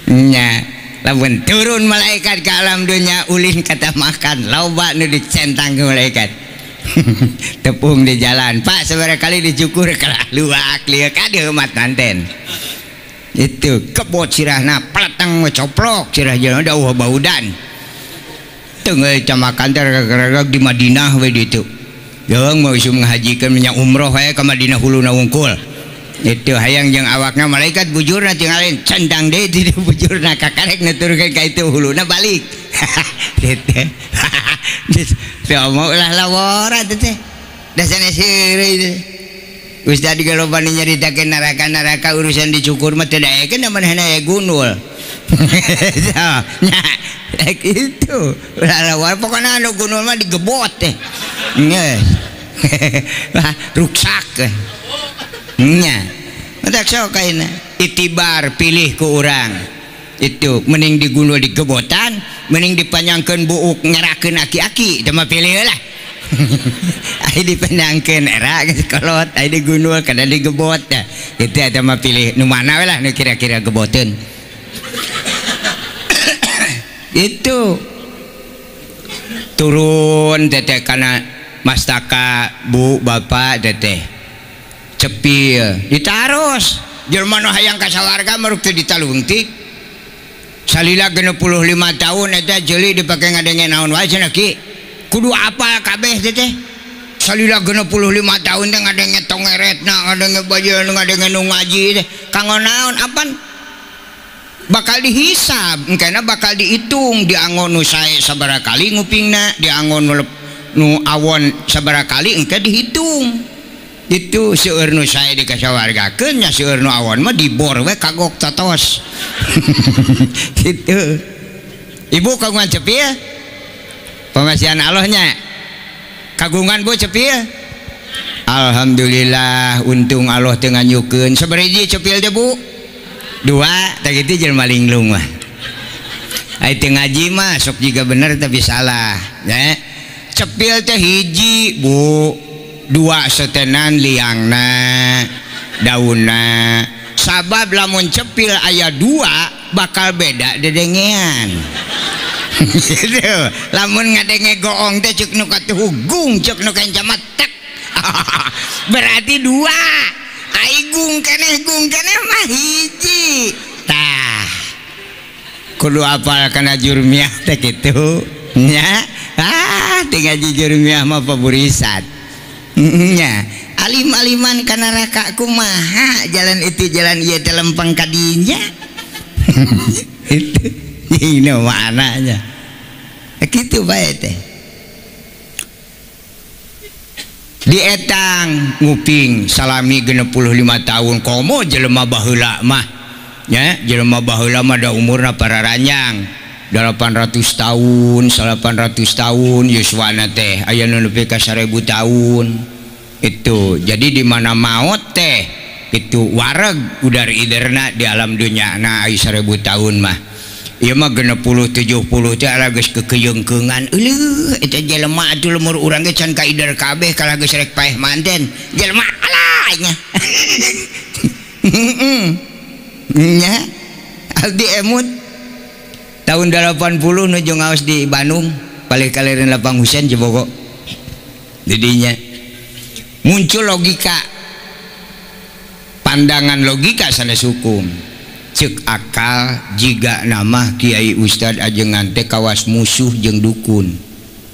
nya lamun turun malaikat ke alam dunia ulin kata makan loba nu dicentang ke malaikat tepung di jalan pak sabaraha kali dicukur kalaluak lieu ka diheumat manten itu kebot sirahna peleteng coplok sirah jelema da baudan teu camakan teh di Madinah we ditu jeung mau isum ngahajikeun nya umroh we ka Madinah huluna wungkul Itu hayang jeung awakna malaikat bujurna tinggalin cendang deui di bujurna kakarek nuturkeun ka itu huluna balik. Gitu. Teu mau ulah lawora teh. Da sanes heureuy teh. Ustad diga loba nyaritakeun neraka-neraka urusan dicukur mah teu daekeun da manehna aya gunul. Nya gitu. Ulah lawora pokona anu gunul mah digebot teh. Geus. Ruksak. Nya. Matak sok ayeuna itibar pilih ku urang. Itu mending digunul digebotan, mending dipanjangkeun buuk ngerakeun aki-aki, teu mah pilih lah. Ai dipanjangkeun era geus kolot, ai digunul kada digebot tah. Kitu eta mah pilih nu mana we lah nu kira-kira geboteun. Itu turun teteh kana mastaka bu bapak teteh cepil ditaros jelema nu hayang ka sawarga maruk teu ditalungtik. Salila 65 tahun eta jeuli dipake ngadenge naon wae cenah ki kudu apal kabeh teh teh. Salila 65 tahun teh ngadenge tongeretna ngadenge bajeun ngadenge nu ngaji teh kanggo naon apan bakal dihisab engkena bakal dihitung diangon nu sae sabaraha kali ngupingna diangon nu awon sabaraha kali engke dihitung. Itu seueur nu sae dikasawargakeun nya seueur nu awon mah dibor we kagok totos. Gitu. Ibu kagungan cepil? Pamasihan Allahnya. Kagungan Bu cepil? Alhamdulillah untung Allah teu nganyukeun. Sabaraha hiji cepil teh Bu? Dua, tah kitu jelema linglung mah. Ai teu ngaji mah sok jiga bener tapi salah, ya. Cepil teh hiji, Bu. Dua setenan liangna daunna sabab lamun cepil aya dua bakal beda dedengean. Gitu. Lamun ngadenge goong teh ceuk nu katuhugung ceuk nu kenca tek. Berarti dua. Ai gung keneh mah hiji. Tah kudu apal kana jurmiah teh kitu nya. Ah teu ngaji jurmiah mah paburisat. Nya alim-aliman kana neraka kumaha jalan itu jalan ieu teh lempeng ka dinya. Itu ini maknanya kitu bae teh dietang nguping salami 65 tahun komo jelema baheula mah nya jelema baheula mah da umurna pararanjang 800 tahun, 800 tahun yuswana teh aya nu nepi ka 1000 tahun. Itu jadi di mana maot teh itu wareg udar iderna di alam dunya na aya 1000 tahun mah. Ieu mah 60 70 teh ala geus kekeyeungkeungan. Euleuh eta jelema atuh lemur urang ge can kaider kabeh kalah geus rek paeh manten. Jelema alah nya. Nya abdi emut tahun 80 nuju ngaos di Bandung palih kaliren Lapang Husein Cibogo. Didinya muncul logika pandangan logika sanes hukum ceuk akal jiga nama kiai ustad ajengan teh kawas musuh jeung dukun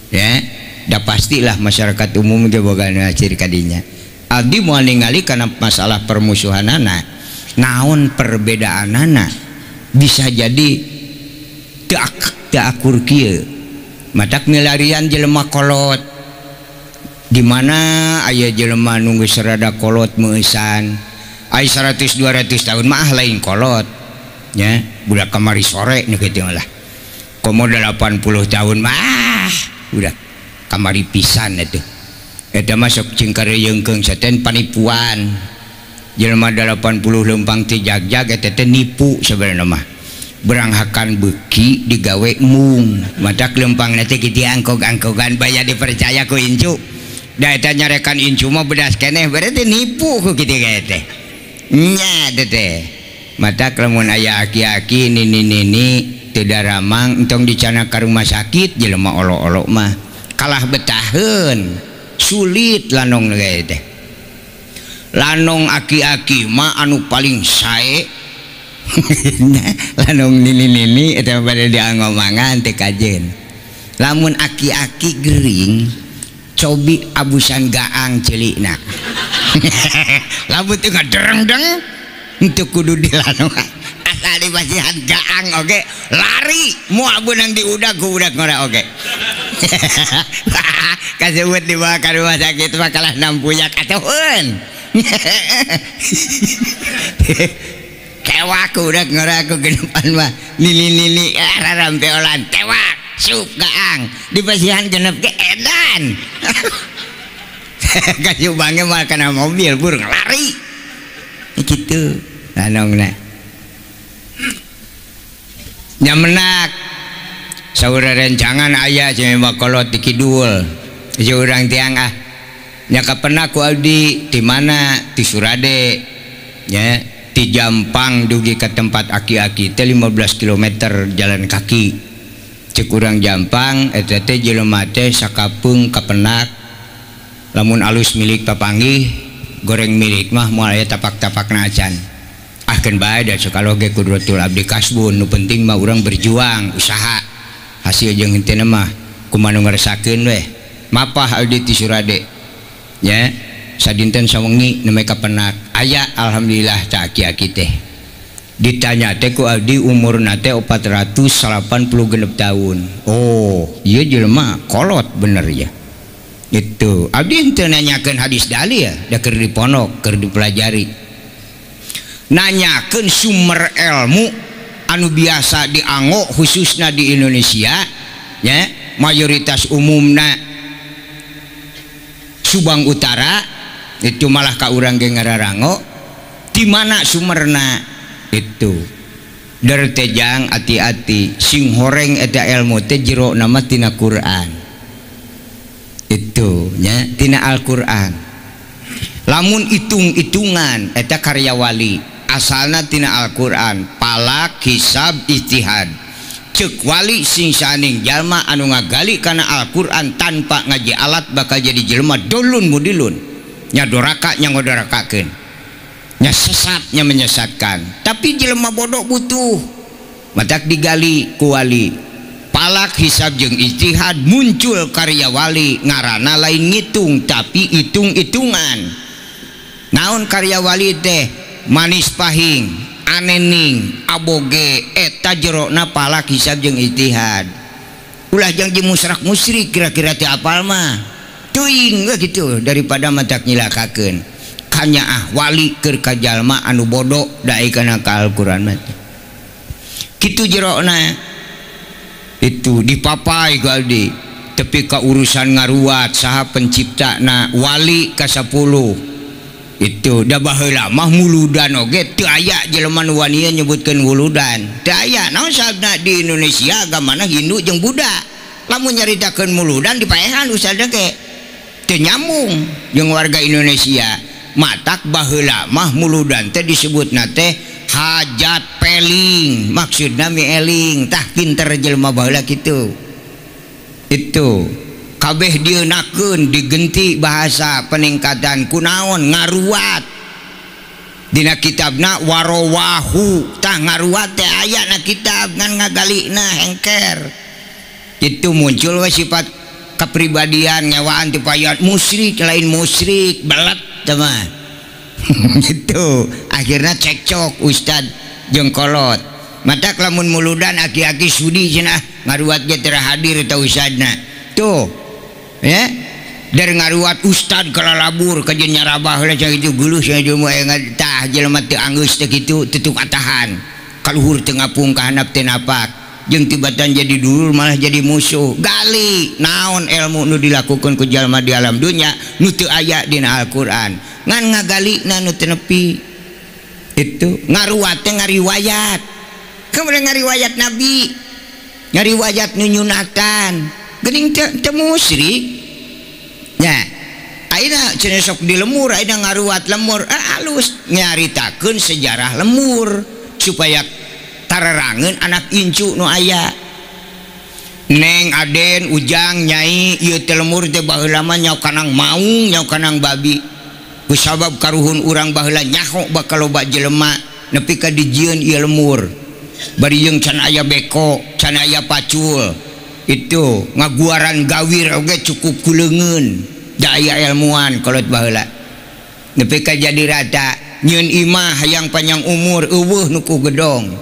ya da pastilah masyarakat umum ge boga ciri kadinya. Abdi moal ningali kana masalah permusuhanana naon perbedaanana bisa jadi teu akur kieu matak milarian jelema kolot di mana aya jelema nu geus rada kolot meusan ai 100 200 tahun mah lain kolot nya budak kamari sore nu kitu lah komo 80 tahun mah budak kamari pisan atuh eta mah sok cingkareyeungkeung saten panipuan jelema 80 leumpang ti jagjag eta teh nipu sebenarna mah beranghakan beki digawe mung matak lempang nanti kitu angkog-angkogan baya dipercaya ku incu da eta nyarekan incu mah bedas keneh berarti nipu ku kitu ge teh nya teh matak lamun aya aki-aki nini-nini teu daramang entong dicana ka rumah sakit jelema olo-olo mah kalah betaheun sulit lanong ge teh lanong aki-aki mah anu paling sae. Lanong nini-nini eta bade diangomangan teh kajen. Lamun aki-aki gering cobi abusan gaang celikna. Lamun teu ngadereng-deng henteu kudu dilanuan. Asal dipasihan gaang oge lari moal beunang diudag ku budak ngora oge. Kasebut dibawa ka rumah sakit mah kalah nampuyak atuhun. Tewak udah ngora aku genepan mah nili-nili rampeolan tewak sup gaang dipasihan genep ge edan. Kasubangnya mah kana mobil burung lari kitu lanongna nyamenak saur rencangan aya cenah kolot di kidul urang tiang ah nya kapenak ku abdi di mana di Surade nya di Jampang dugi ke tempat aki-aki teh 15 km jalan kaki cek urang Jampang eta teh jelema teh sakapeung kapenak lamun alus milik papanggih goreng milik mah moal aya tapak-tapakna acan ah keun bae da sakalo ge kudratul abdi kasbun nu penting mah urang berjuang usaha hasil jeung henteu mah kumaha nu ngerasakeun weh mapah abdi ti Surade nya sadinten sawengi nembe kapenak aya alhamdulillah ca aki-aki teh ditanya teh ku abdi umurna teh 486 tahun. Oh ieu jelema kolot bener ya itu abdi henteu nanyakeun hadis dalil da keur dipondok keur dipelajari nanyakeun sumber ilmu anu biasa dianggo khususna di Indonesia nya mayoritas umumna Subang Utara itu malah ka urang ge ngararango di mana sumberna itu der tejang ati-ati sing horeng eta ilmu teh jero nama tina Quran itu nya tina Al-Qur'an lamun hitung-hitungan eta karya wali asalna tina Al-Qur'an palak hisab ijtihad cek wali sing saning jalma anu ngagali kana Al-Qur'an tanpa ngaji alat bakal jadi jelema dolun mudilun nya doraka nya ngodorakakeun nya sesat nya menyesatkan tapi jelema bodoh butuh matak digali ku wali palak hisab jeung ijtihad muncul karya wali ngaranna lain ngitung tapi hitung-hitungan naon karya wali teh manis pahing anening aboge eta jerona palak hisab jeung ijtihad ulah jang jeung musrak musyrik kira-kira teu apal mah teuing we kitu daripada matak nyilakakeun kanyaah wali keur ka jalma anu bodoh dae kana ka Al-Qur'an mah kitu jerona itu dipapai ku abdi tepi ka urusan ngaruat saha penciptana wali ka 10 itu da baheula mah muludan oge teu aya jelema nu wanian nyebutkeun wuludan teu aya naon sababna di Indonesia agamana Hindu jeung Buddha lamun nyaritakeun muludan dipaehan ustadna ge teu nyambung jeung warga Indonesia matak baheula mah muludan teh disebutna teh hajat peling maksudna mi eling tah pinter jelema baheula kitu itu kabeh dieunakeun digenti bahasa peningkatan kunaon ngaruat dina kitabna warowahu tah ngaruat teh aya na kitab ngan ngagalina hengker itu muncul we sifat kepribadian ngewaan ti payan musyrik lain musyrik belet teh mah itu akhirnya cekcok ustad jeung kolot matak lamun muludan aki-aki sudi cenah ngaruat ge teu hadir ta ustadna tuh ya dari ngaruat ustad kalalabur kajeun nyarabah heula cenah kitu geuleuh cenah jelema tah jelema teu anggeus teh kitu teu katahan kaluhur teu ngapung ka handap teu napak jeung tibatan jadi dulur malah jadi musuh gali naon ilmu nu dilakukeun ku jalma di alam dunya nu teu aya dina Al-Qur'an ngan ngagalina nu teu nepi itu ngaruat teh ngariwayat kemudian ngariwayat nabi ngariwayat nu nyunatan geuning teu musyrik nya ayeuna cenah sok di lemur ayeuna ngaruat lemur alus nyaritakeun sejarah lemur supaya tararangeun anak incu nu aya neng aden ujang nyai ieu teh lemur teh baheula mah nyaw kanang maung nyaw kanang babi kusabab karuhun urang baheula nyaho bakal loba jelema nepi ka dijieun ieu lemur bari jeung can aya beko can aya pacul itu ngaguaran gawir oge cukup ku leungeun da aya ilmuan kolot baheula Nepi ka jadi rata nyieun imah hayang panjang umur eueuh nu ku gedong.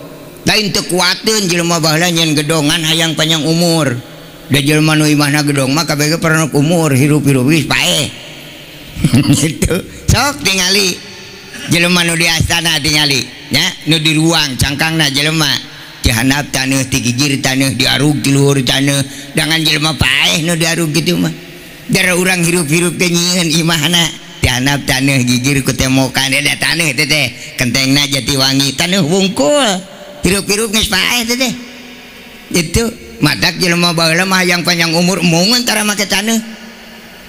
Lain teu kuateun jelema baheula nyieun gedongan hayang panjang umur. Da jelema nu imahna gedong mah kabeh ge pernah umur hirup-hirup geus paeh. Gitu. Sok tingali jelema nu di astana tingali nya nu di ruang cangkangna jelema di handap taneuh ti gigir taneuh diarug ti luhur taneuh dangan jelema paeh nu diarug kitu mah. Dara urang hirup-hirup teh nyieun imahna di handap taneuh gigir ku temokan da taneuh teh teh kentengna Jatiwangi taneuh wungkul hirup-hirup geus paeh teh teh. Itu matak jelema baheula mah hayang panjang umur embungeun tara make taneuh.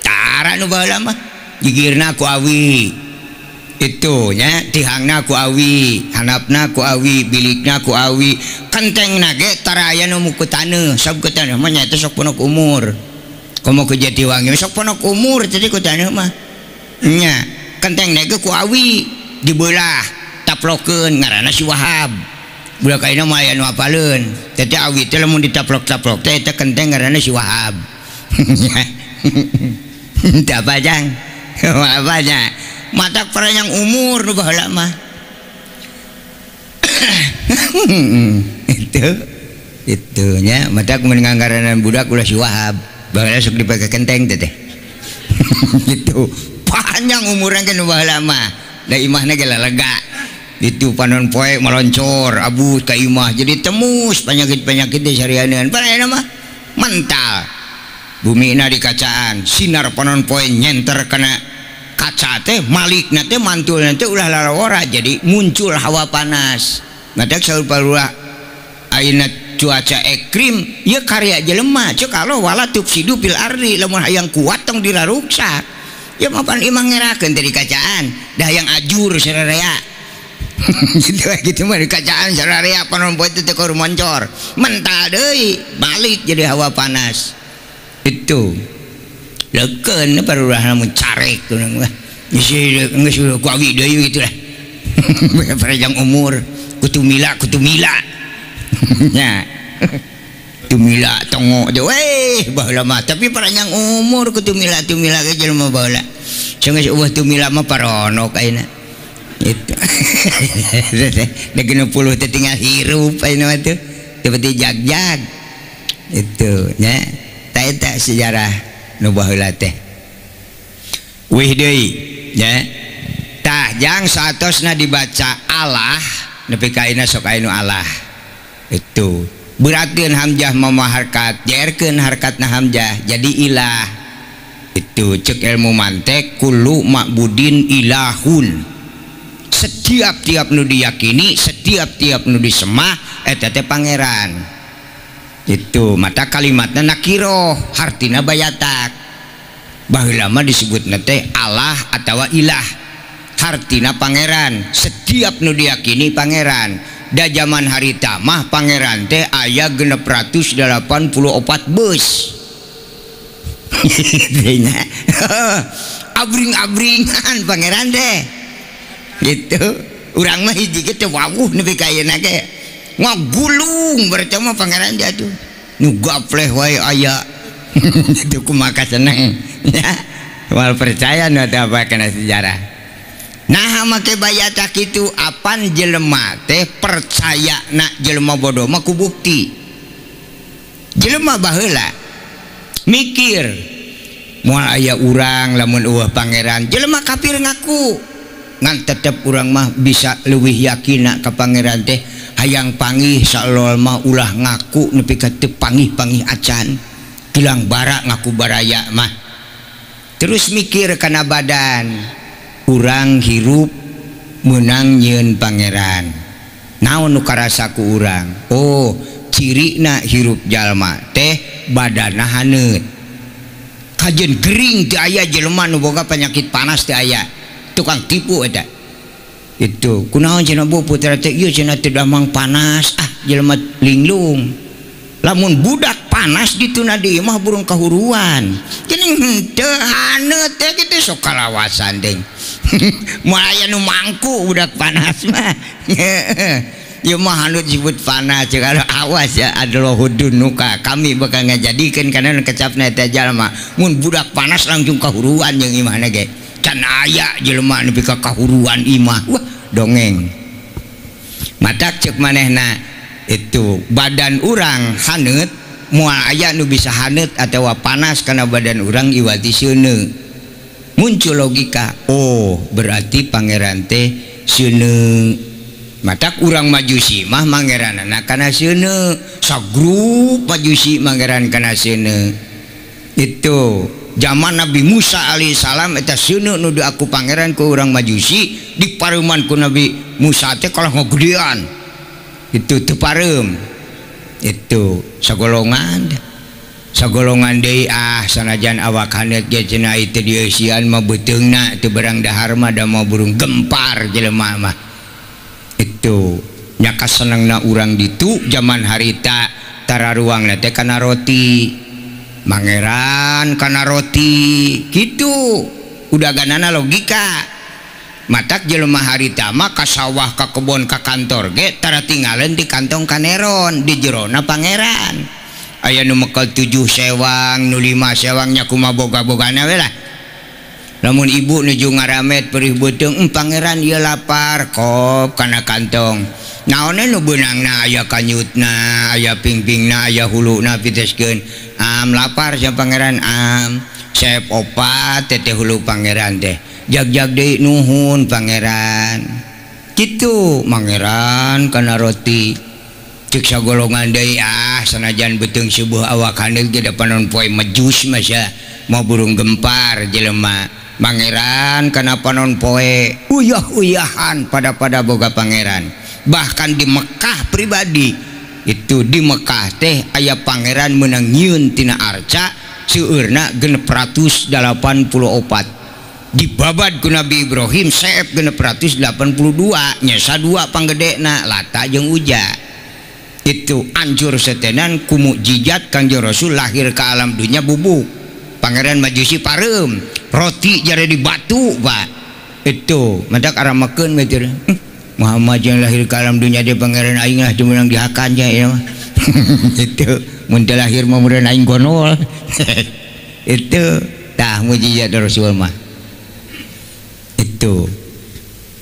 Tara nu baheula mah gigirna ku awi. Itu nya tihangna ku awi, handapna ku awi, bilikna ku awi, kentengna ge tara aya nu ku taneuh, sab ku taneuh mah nyaeta sok ponok umur. Komo ku Jatiwangi sok ponok umur jadi ku taneuh mah. Nya kentengna ge ku awi dibelah taplokeun ngaranna si Wahab. Budak ayeuna mah aya nu apaleun. Teh awi teh lamun ditaplok-taplok teh eta kenteng ngaranna si Wahab. Teu apa jang? Apa nya? Matak panjang umur nu baheula mah. Itu nya matak mun ngangaranan budak ulah si Wahab. Baheula sok dipake kenteng teh teh. Gitu. Panjang umurna ge nu baheula mah. Da imahna ge lega. Itu panon poe meloncor abut ka imah jadi temus penyakit-penyakit di sarianeun. Padahal mah mental. Bumina di kacaan, sinar panon poe nyenter kana kaca teh malikna teh mantulna teh ulah lalawara jadi muncul hawa panas. Matak saur parulah ayeuna cuaca ekstrim ieu karya jelema ceuk Allah wala tufsidu fil ardi lamun hayang kuat tong diraruksak. Ya mapan imah ngerakeun teh di kacaan dah hayang ajur sararea. Gitu gitu mah di kacaan sararea panon poe teh teu moncor mental deui balik jadi hawa panas. Itu leukeun parurah lamun carek urang mah geus geus ku awi deui kitu lah. Panjang umur kutumila kutumila nya tumila tongo teh weh baheula mah tapi panjang umur kutumila tumila ge jelema baheula geus eueuh tumila mah paronok ayeuna itu. Da 60 teh tinggal hirup ayeuna mah teh seperti jag-jag itu nya. Eta sejarah nu baheula teh. Wih deui nya. Tah jang saatosna dibaca Allah nepi ka ayeuna sok aya nu Allah. Itu beratkeun hamzah mama harkat, jerkeun harkatna hamzah jadi ilah. Itu cek ilmu mantek kullu ma'budin ilahun. Setiap tiap nu diyakini, setiap tiap nu disemah eta teh pangeran. Itu mata kalimatna nakiroh hartina bayatak. Baheula mah disebutna teh Allah atawa ilah hartina pangeran. Setiap nu diyakini pangeran. Da zaman harita mah pangeran teh aya 684 beus. Abring-abringan pangeran teh. Gitu. Urang mah hiji ge teh wawuh nepi ka ayeuna ge. Ngagulung berarti mah pangeran dia tuh nu gapleh wae aya. Itu kumaha seneng ya moal percaya nu teh apa kana sejarah. Nah make bayata kitu apan jelema teh percaya na jelema bodoh mah ku bukti. Jelema baheula mikir moal aya urang lamun eueuh pangeran. Jelema kafir ngaku ngan tetep urang mah bisa leuwih yakin ka pangeran teh. Hayang pangih salol mah ulah ngaku nepi ka teu pangih-pangih acan kilang bara ngaku baraya mah. Terus mikir kana badan urang hirup meunang nyieun pangeran. Naon nu karasa ku urang? Oh, cirina hirup jalma teh badanna haneut. Kajeun gering teu aya jelema nu boga penyakit panas teu aya. Tukang tipu eta. Itu kunaon cenah bu putra teh ieu cenah teu damang panas ah jelema linglung. Lamun budak panas dituna di imah burung kahuruan. Geuning henteu haneut teh kitu sok kalawasan deui. Moal aya nu mangku budak panas mah. Ieu mah haneut disebut panas kalau awas ya adlohudunuka kami bakal ngajadikeun kana kecapna eta jalma. Mun budak panas langsung kahuruan jeung imahna ge. Can aya jelema nepi ka kahuruan imah. Wah, dongeng. Matak cek manehna itu badan urang haneut moal aya nu bisa haneut atawa panas kana badan urang iwati seuneu. Muncul logika, oh berarti pangeran teh seuneu. Matak urang Majusi mah mangeranana kana seuneu, sagrup Majusi mangeran kana seuneu. Itu zaman Nabi Musa alaihissalam eta seuneu nu diaku pangeran ku urang Majusi dipareuman ku Nabi Musa teh kalah ngagedean. Itu teu pareum. Itu sagolongan. Sagolongan deui ah sanajan awak haneut ge cenah teu dieusian mah beuteungna teu berang dahar mah da mau burung gempar jelema mah. Itu nya kasenengna urang ditu zaman harita tararuangna teh kana roti. Mangeran kana roti kitu. Udaganana logika. Matak jelema harita mah ka sawah ka kebon ka kantor ge tara tingaleun di kantong kaneron di jerona pangeran. Aya nu mekel 7 sewang, nu 5 sewang nya kumaha boga-bogana we lah. Lamun ibu nuju ngaramet perih beuteung, pangeran ieu lapar kop kana kantong. Naonnya nu beunangna aya kanyutna, aya pingpingna, aya huluna piteskeun. Am lapar sia pangeran am. Sep opat teh hulu pangeran teh. Jag-jag deui nuhun pangeran. Kitu pangeran kana roti. Cek sagolongan deui ah sanajan beuteung subuh awak haneut ge da panon poe mejus mah sia. Mau burung gempar jelema. Pangeran kana panon poe uyah-uyahan pada-pada boga pangeran. Bahkan di Mekah pribadi itu di Mekah teh aya pangeran meunang nyieun tina arca seueurna 684. Dibabad ku Nabi Ibrahim seep 682 nyesa 2 panggedena Lata jeung Uja. Itu ancur setenan ku mukjizat Kangjeng Rasul lahir ke alam dunia bubuk. Pangeran Majusi pareum roti jare di batu Pak. Itu mendak aramakeun we teh. Muhammad yang lahir ke alam dunia dia pangeran aing lah teu meunang dihakan nya ieu mah. Itu mun teu lahir mah meureun aing gonol. Itu tah mukjizat Rasul mah. Itu.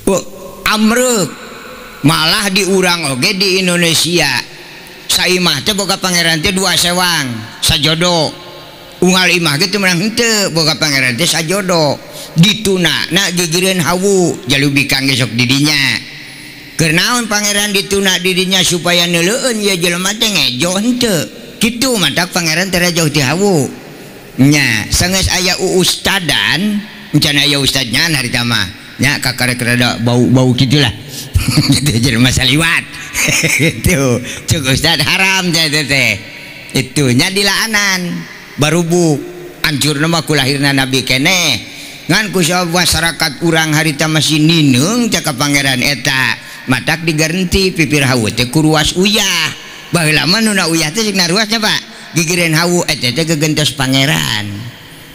Oh, amrek malah diurang oge di Indonesia. Saimah teh boga pangeran teh 2 sewang sajodo. Unggal imah ge teu meunang henteu boga pangeran teh sajodo. Dituna na gigireun hawu jalubikang ge sok di dinya. Keur naon pangeran dituna di dinya supaya neuleueun ieu jelema teh ngejo henteu. Kitu matak pangeran teh jauh ti hawu. Nya sanggeus aya ustadan, encan aya ustadnya harita mah. Nya kakarek rada bau-bau kitulah. Gitu jelema saliwat. Itu cuk ustad haram teh teh. Itu nya dilaanan barubuk ancurna mah ku lahirna nabi keneh. Ngan ku masyarakat urang harita masih nineung cak ka pangeran eta. Matak digarenti pipir hawu teh ku ruas uyah. Baheula mah nu na uyah teh cik naruasnya Pak. Gigireun hawu eta teh gegentos pangeran.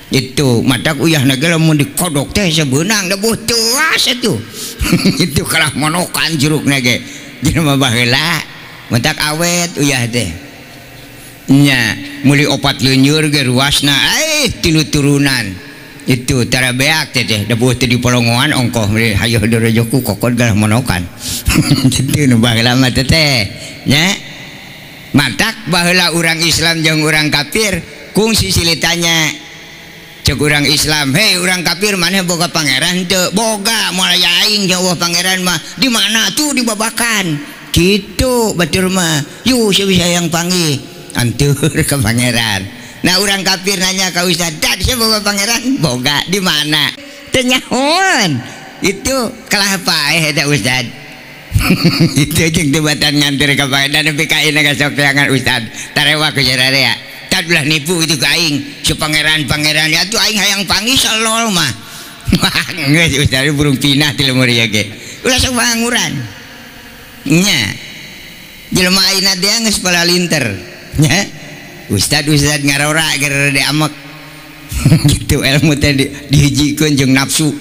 Itu matak uyahna ge lamun dikodok teh sebeunang debuh teuas atuh. Itu kalah monokan jerukna ge. Jelema baheula matak awet uyah teh. Nya meuli 4 leuneur ge ruasna 3 turunan. Itu tara beak teh teh debuh teh di polongoan ongkoh meuli hayoh dorojoku kokod galah monokan. Kitu nu baheula mah teh teh. Nya matak baheula urang Islam jeung urang kafir kungsi silitanya. Cek urang Islam, hei urang kafir maneh boga pangeran teu? Boga, moal aya aing jauh pangeran mah. Di mana tuh dibabakan? Kitu batur mah. Yu sia bisa yang panggih. Antur ke pangeran. Nah urang kafir nanya ka ustad, "Dad, sia boga pangeran?" Boga, di mana? Teu nyahoan. Itu kalah paeh eta ustad. Itu jeung teu batan nganter ka pangeran nepi ka ayeuna ka sok teangan ustad. Tarewa ku sararea. Tad ulah nipu itu ka aing, si pangeran-pangeran ya tuh aing hayang panggih salol mah. Wah, geus ustad burung pinah ti lemur ieu ge. Ulah sok banguran. Nya. Jelema ayeuna teh geus palalinter. Nya. Ustad-ustad ngarora keur diamek. Gitu ilmu teh dihijikeun jeung nafsu.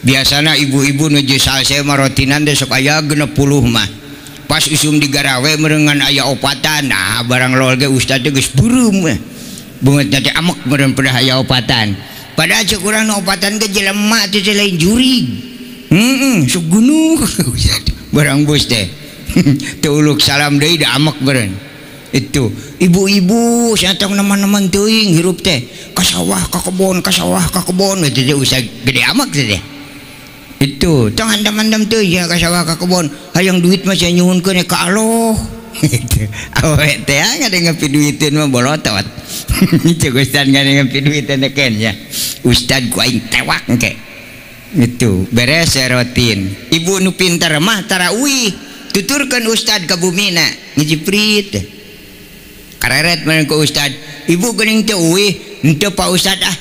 Biasana ibu-ibu nuju salse mah rotinan teh sok aya 60 mah. Pas usum digarawe merengan aya opatan, nah barang lol ge ustad teh geus beureum we. Beungeutna teh amek meureun pedah aya opatan. Padahal cek urang nu opatan ge jelema teh lain jurig. Heeh, sok gunuh. Barang bus teh. Teu uluk salam deui da amek beureun. Itu ibu-ibu satong neman-neman teuing hirup teh ka sawah ka kebon ka sawah ka kebon itu teh usah gede amek teh. Itu tong handam-handam teuing ka sawah ka kebon hayang duit mah sia nyuhunkeun ka Allah. Itu awewe teh ngadeng piduiteun mah bolotot. Cek ustad ngadeng piduiteun teh ken ya. Ustad ku aing tewak engke. Itu beres rotin. Ibu nu pintar mah tarawih tuturkeun ustad ka bumina ngejiprit. Kareret mana ke ustad, ibu geuning teu uih, henteu Pak Ustad ah.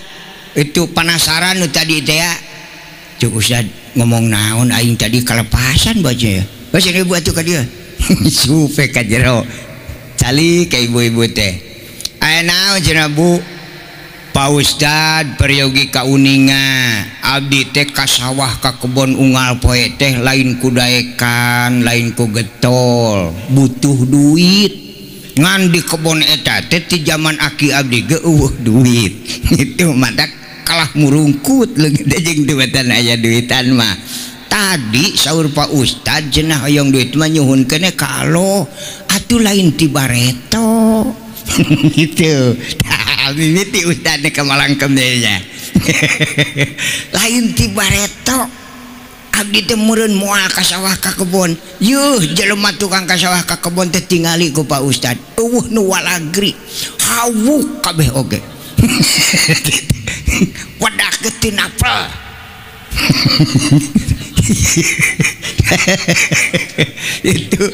Itu penasaran nu tadi teh ya. Cek ustad ngomong naon aing tadi kalepasan baca ya. Geus ibu atuh ka dieu. Supe ka jero. Cali ka ibu-ibu teh. Aya naon cenah Bu? Pak Ustad peryogi kauninga abdi teh ka sawah ka kebon unggal poe teh lain ku daekan, lain ku getol, butuh duit. Ngan di kebon eta teh ti zaman aki abdi ge eueuh duit. Itu matak kalah murungkut leungit teh jeung duitan aya duitan mah. Tadi saur Pak Ustad cenah hoyong duit mah nyuhunkeun ka Allah, atuh lain ti bareto. Gitu. Tah mimiti ustad ka malangkem deui nya. Lain ti bareto. Abdi teh meureun moal ka sawah ka kebon. Yuh jelema tukang ka sawah ka kebon teh tingali ku Pak Ustad. Eueuh nu walagri. Hawuk kabeh oge. Wadah teu napel. Itu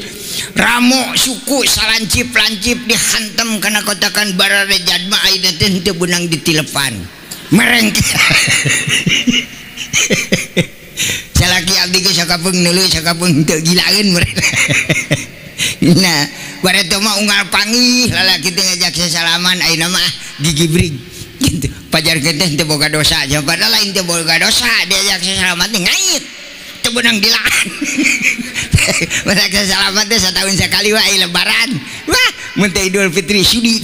ramo suku salancip-lancip dihantam kana kotakan bararejad mah ayeuna teh henteu beunang ditilepan. Mereng. Salaki abdi ge sakapeung neuleuh sakapeung henteu gilaeun mereka. Nah, bareto mah unggal panggih lalaki teh ngajak sasalaman ayeuna mah gigibrig gitu. Pajarkeun teh henteu boga dosa, padahal lain teu boga dosa diajak sasalaman teh ngait. Teu beunang dilaan. Mereka sasalaman teh satahun sakali wae lebaran. Wah, mun teh Idul Fitri sudi.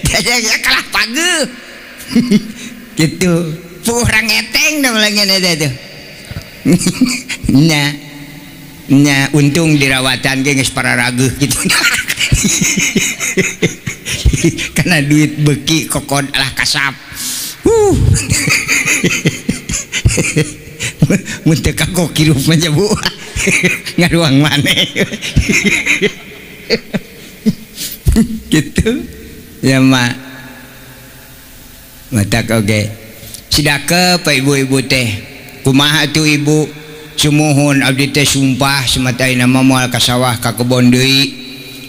Diajak kalah pageuh. Gitu. Orang ngeteng dong lagi ada tuh. Nah, nah untung dirawatan ge geus pararageuh gitu. Karena duit beki kokon alah kasap. Mun teu kagok hirup mah bu. Ngaruang maneh. Gitu. Ya mak. Matak oge. Sidake pa ibu-ibu teh kumaha tuh ibu sumuhun abdi teh sumpah semata nama moal ka sawah ka kebon deui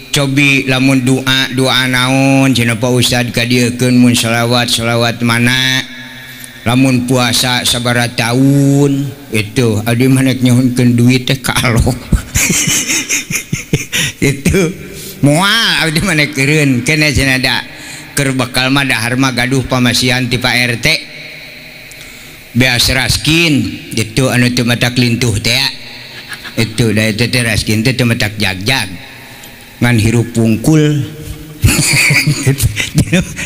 cobi lamun doa doa naon cenah Pak Ustad ka dieukeun mun selawat selawat mana lamun puasa sabaraha taun itu abdi mah nek nyuhunkeun duit teh ka Allah. Itu moal abdi mah nek eureun keneh cenah da keur bekal mah dahar mah gaduh pamasihan ti Pak RT beas raskin itu anu teu matak lintuh teh itu da eta teh raskin teh teu matak jagjag ngan hirup pungkul.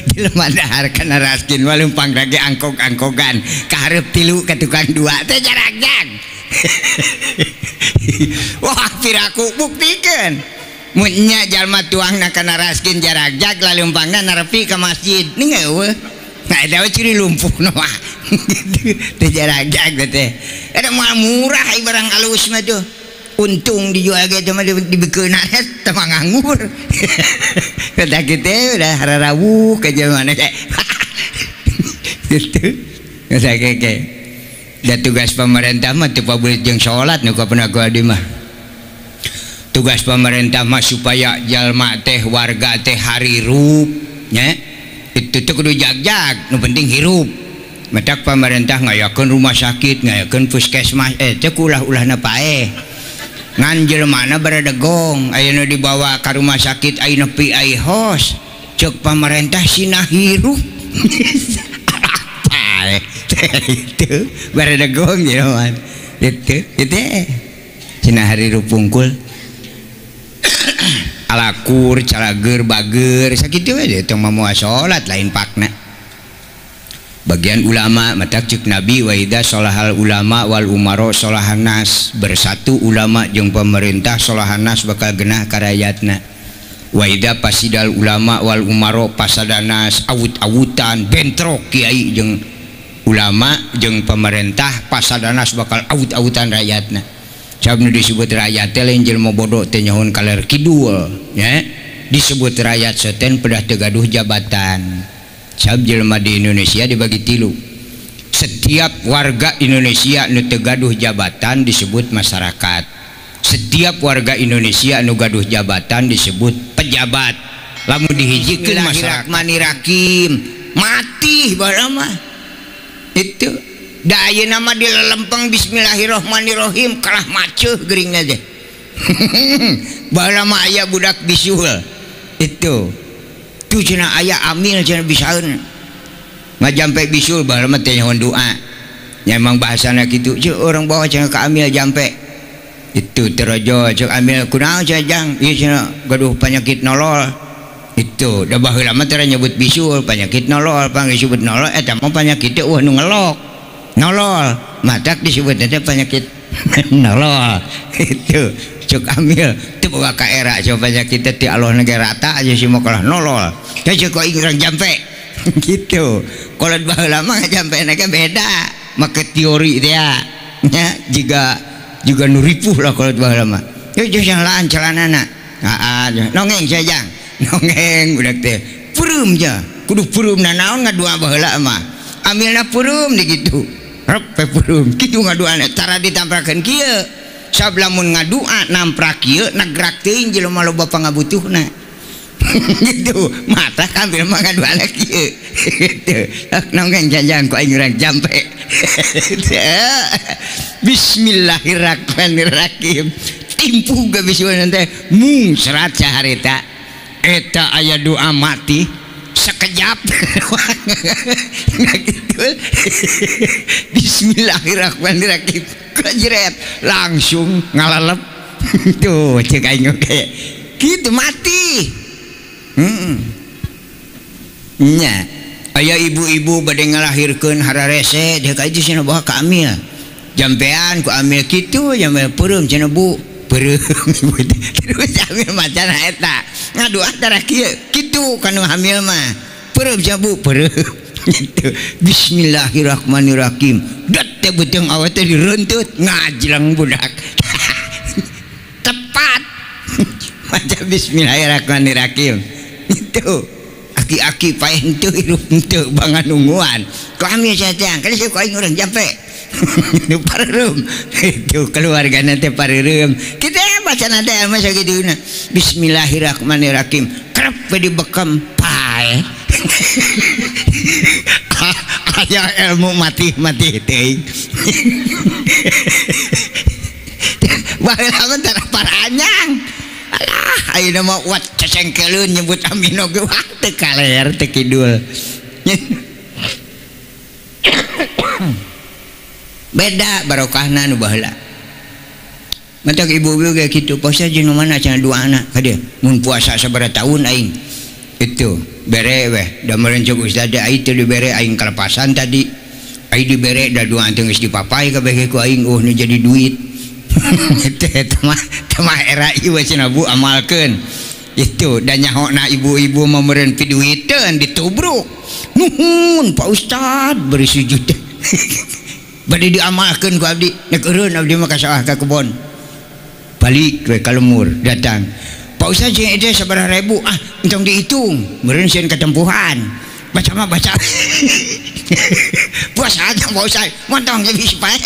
Jelema dahar kana raskin mah leumpang rage angkog-angkogan kahareup tilu ka tukang dua teh jaragjag. Wah piraku buktikeun mun nya jalma tuangna kana raskin jaragjag laleumpangna narepi ka masjid ning eueuh. Nah, eta we ciri lumpuh mah. Teh jaragjag teh. Eta mah murah barang alus mah tuh. Untung dijual ge teh mah dibikeunna teh mah nganggur. Kata kitu udah hararawuh ka jelema teh. Gitu. Geus ge. Da tugas pemerintah mah teu pabulit jeung salat nu kapeuna ku abdi mah. Tugas pemerintah mah supaya jalma teh warga teh harirup nya. Itu tuh kudu jag-jag, nu penting hirup. Matak pemerintah ngayakeun rumah sakit, ngayakeun puskesmas, teh ulah-ulahna paeh. Ngan jelemana baradegong, aya nu dibawa ka rumah sakit aya nepi ai hos. Ceuk pemerintah sina hirup. Apa itu baradegong jelema. Itu itu sina hirup pungkul. Alakur, calager, bager, sakitu we tong moal salat lain pakna. Bagian ulama matak cek Nabi wa idza solahal ulama wal umaro solahan nas, bersatu ulama jeung pemerintah solahan nas bakal genah ka rakyatna. Wa idza pasidal ulama wal umaro pasadanas, awut-awutan bentrok kiai jeung ulama jeung pemerintah pasadanas bakal awut-awutan rakyatna. Sabab nu disebut rakyat teh lain jelema bodoh teh nyahoan kaler kidul nya, disebut rakyat seten pedah teu gaduh jabatan. Sabab jelema di Indonesia dibagi tilu. Setiap warga Indonesia nu teu gaduh jabatan disebut masyarakat. Setiap warga Indonesia nu gaduh jabatan disebut pejabat. Lamun dihijikeun masyarakat Bismillahirrahmanirrahim mati baheula mah. Itu da ayeuna mah dilelempeng Bismillahirrahmanirrahim kalah maceuh geuringna teh. Baheula mah aya budak bisul. Itu tu cenah aya amil cenah bisaeun ngajampe bisul baheula mah teh nyahoan doa. Nya emang bahasana kitu, ceuk urang bawa cenah ka amil jampe. Itu terojo ceuk amil kunaon cenah jang, ieu cenah gaduh penyakit nolol. Itu da baheula mah teh nyebut bisul penyakit nolol, pang disebut nolol eta mah penyakit teh eueuh nu ngelok. Nolol, matak disebut teh penyakit nolol. Itu cuk amil teu boga ka era coba penyakit teh ti Allah ge rata aja si mah kalah nolol. Teh cek aing urang jampe. Gitu. Kolot baheula mah jampe na ge beda, make teori teh nya jiga nu ripuh lah kolot baheula mah. Yeuh jeung laan celanana. Heeh, nongeng sajang. Nongeng budak teh. Peureum ja, kudu peureum nanaon ngadua baheula mah. Amilna peureum di kitu. Rep peureum kitu ngaduana cara ditamprakeun kieu. Sab lamun ngadua namprak kieu nagrak teuing jelema loba pangabutuhna. Gitu, mata ambil mah ngaduana kieu. Gitu. Nongeng janjang ku aing urang jampe. Bismillahirrahmanirrahim. Timpu ge bisuan teh mung serat saharita. Eta aya doa mati sekejap. Gitu. Bismillahirrahmanirrahim. Kejret langsung ngalalep. Tuh cek aing oge. Kitu mati. Nya aya ibu-ibu bade ngalahirkeun hararese deuk aja cenah bawa ka amil. Jampean ku amil kitu jampe peureum cenah Bu. Peureum ibu teh. Terus amil macana eta. Ngadoa tara kieu kitu kanu hamil mah. Peureum cenah Bu, peureum. Gitu. Bismillahirrahmanirrahim. Dat teh beuteung awet teh direuntut ngajleng budak. Tepat. Maca bismillahirrahmanirrahim. Itu aki-aki paeh henteu hirup henteu bangan nungguan. Ku amil satang, kali ku aing urang jampe. Nu pareureum. Itu keluargana teh pareureum. Kita bacana teh mah sagituna. Bismillahirrahmanirrahim. Kerep we dibekem paeh. Aya ilmu mati-mati teuing. Baheula mah tara paranyang. Alah, ayeuna mah wat cecengkeleun nyebut amino ge wah teu kaler teu kidul. Beda barokahna nu baheula. Matak ibu-ibu ge kitu, puasa jeung nu mana cenah dua anak ka dieu. Mun puasa sabaraha taun aing. Itu bere weh, da meureun ceuk ustaz teh aing teu dibere aing kalepasan tadi. Aing dibere da dua teh geus dipapai kabeh ge ku aing nu jadi duit. Teh mah era ieu cenah Bu amalkeun. Itu da nyahona ibu-ibu mah meureun piduiteun ditubruk. Nuhun Pak Ustad beri sujud. Bade diamalkeun ku abdi, nek eureun abdi mah ka sawah ka kebon. Balik we ka lemur datang. Pak Ustad jeung eta sabaraha ribu? Ah, entong dihitung. Meureun sieun katempuhan. Baca mah baca. Puasa aja Pak Ustad, montong ge bisa pae.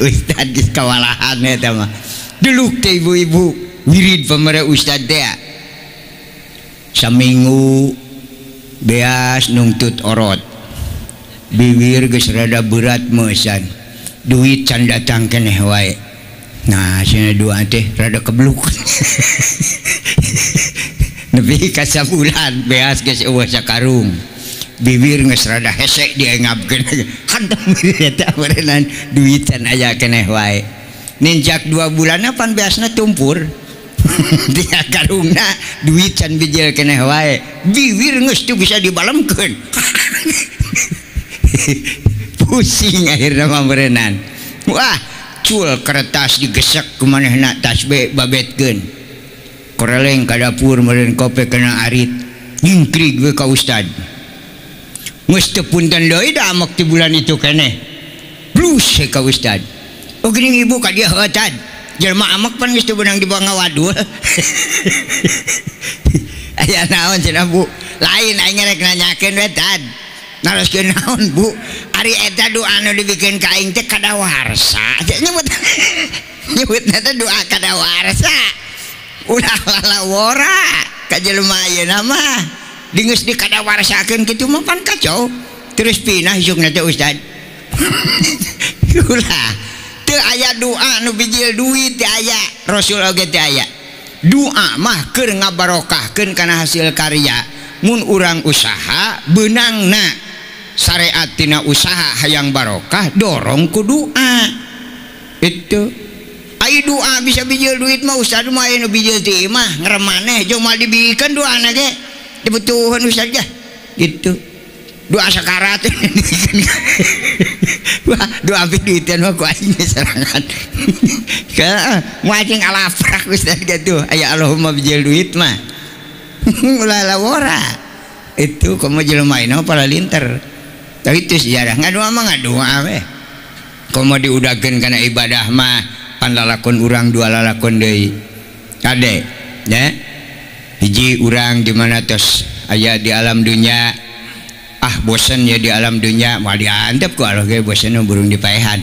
Ustad geus kawalahan eta mah. Duluk teh ibu-ibu wirid pamere ustad teh. Saminggu beas nungtut orot. Bibir geus rada berat meusan. Duit can datang keneh wae. Nah, cenah dua teh rada kebluk. Nepi ka sabulan beas geus eueuh sakarung. Bibir geus rada hese diengapkeun. Hantam eta meureunnan duit can aya keneh wae. Nincak 2 bulanna pan beasna tumpur. Dia karungna duit can bijil keneh wae. Bibir geus teu bisa dibalemkeun. Pusing akhirna mah berenang. Wah, cul kertas digesek ku manehna tasbih babetkeun. Koreleng ka dapur meureun kope kena arit. Nyingkrig we ka ustad. Geus teu punten deui da amek ti bulan itu keneh. Blus ka ustad. Oh geuning ibu ka dieu heuh tad. Jelema amek pan geus teu beunang dibawa ngawadul. Aya naon cenah Bu? Lain aing rek nanyakeun we tad. Naroskeun naon Bu? Ari eta doa nu dibikeun ka aing teh kadawarsa. Nyebut nyebutna teh doa kadawarsa. Ulah lalawora ka jelema ayeuna mah. Geus dikadawarsakeun kitu mah pan kacau. Terus pinah isukna teh ustad. Ulah teu aya doa nu bijil duit teu aya, Rasul oge teu aya. Doa mah keur ngabarokahkeun kana hasil karya. Mun urang usaha beunangna syariat tina usaha hayang barokah dorong ku doa. Itu ai doa bisa bijil duit mah ustad mah aya nu bijil ti imah ngremaneh jeung moal dibikeun doana ge dibutuhan ustad ge gitu. Doa sakarat. Wah, doa duitan mah ku aing serangan. Ka moal jeung alafrak ustad gitu. Aya Allahumma bijil duit mah. Ulah lawora. Itu komo jelema ayeuna para linter. Tapi itu sejarah ngadoa mah ngadoa we. Komo diudakeun kana ibadah mah pan lalakon urang dua lalakon deui. Kade nya. Hiji urang di mana tos aya di alam dunya. Ah bosen ya di alam dunya moal diantep ku Allah ge bosen burung dipaehan.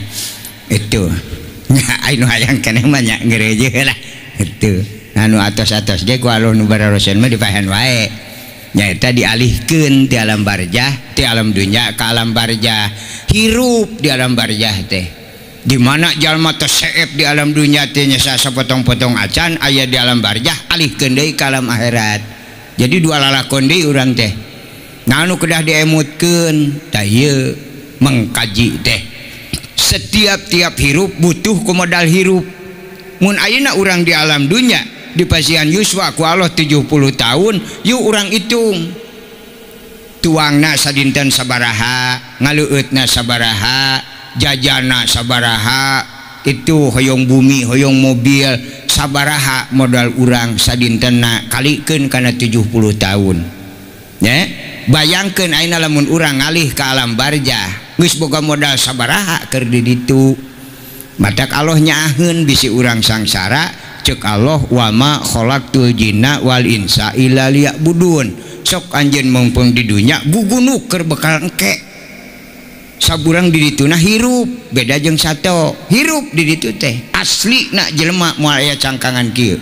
Itu. Nya anu hayang keneh mah nya ngereje lah. Itu. Anu atos-atos ge ku Allah nu bararosen mah dipaehan wae. Nyaeta dialihkeun ti alam barjah, ti alam dunya ka alam barjah. Hirup di alam barjah teh. Di mana jalma teh seep di alam dunya teh nyesa sapotong-potong acan aya di alam barjah alihkeun deui ka alam akhirat. Jadi dua lalakon deui urang teh. Nah anu kedah diemutkeun tah ieu mengkaji teh. Setiap-tiap hirup butuh ku modal hirup. Mun ayeuna urang di alam dunya di pasian yuswa ku Allah 70 tahun, yuk urang hitung. Tuangna sadinten sabaraha, ngaleueutna sabaraha, jajana sabaraha, itu hoyong bumi, hoyong mobil, sabaraha modal urang sadintenna kalikeun kana 70 tahun. Ya, bayangkeun ayeuna lamun urang ngalih ka alam barjah, geus boga modal sabaraha keur di ditu. Matak Allah nyaaheun bisi urang sangsara, cek Allah wama khalaqtul jinna wal insa illa liya'budun. Sok anjeun mumpung di dunya gugunuk keur bekal engke. Saburang di dituna hirup, beda jeung sato. Hirup di ditu teh asli na jelema moal aya cangkangan kieu.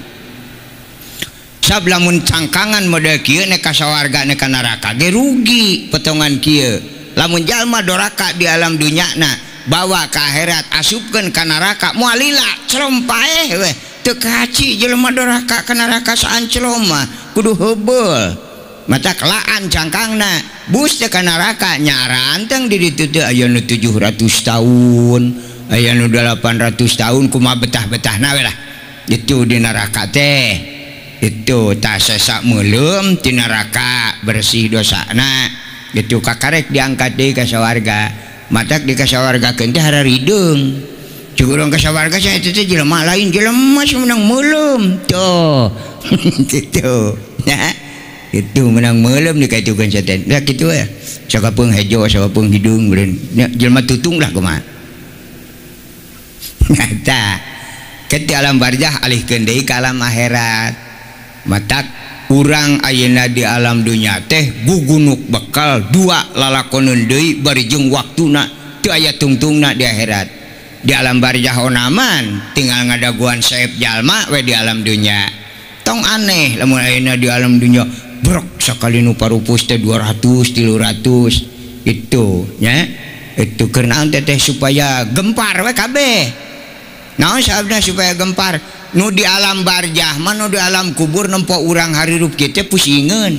Sab lamun cangkangan model kieu nek ka sawarga nek ka neraka ge rugi potongan kieu. Lamun jalma doraka di alam dunya na bawa ka akhirat asupkeun ka neraka moal lila celom paeh weh. Teu kaci jelema doraka ka neraka saanclom mah kudu heubeul. Mata kelaan cangkangna bus teh ka neraka nyaranteng di ditu teh aya nu 700 tahun, aya nu 800 tahun kumaha betah-betahna we lah. Itu di neraka teh. Itu tah sesa meuleum ti neraka bersih dosana. Itu kakarek diangkat deui ka sawarga. Matak di ka sawargakeun teh hararideung. Cik urang ka sawarga sia eta teh jelema lain jelema menang meuleum. Tuh. Gitu. Nya. Itu menang meuleum dikaitukeun setan. Lah kitu we. Sakapeung hejo, sakapeung hidung meureun. Nya jelema tutung lah kumaha. Nah tah. Ke alam barjah alihkeun deui ka alam akhirat. Matak urang ayeuna di alam dunya teh gugunuk bekal dua lalakoneun deui bari jeung waktuna teu aya tungtungna di akhirat. Di alam barjah onaman tinggal ngadaguan saep jalma we di alam dunya. Tong aneh lamun ayeuna di alam dunya brok sakali nu parupus teh 200 300 itu nya. Itu keur naon teh supaya gempar we kabeh. Naon sababna supaya gempar? Nu di alam barjah mah nu di alam kubur nempo urang harirup kieu teh pusingeun.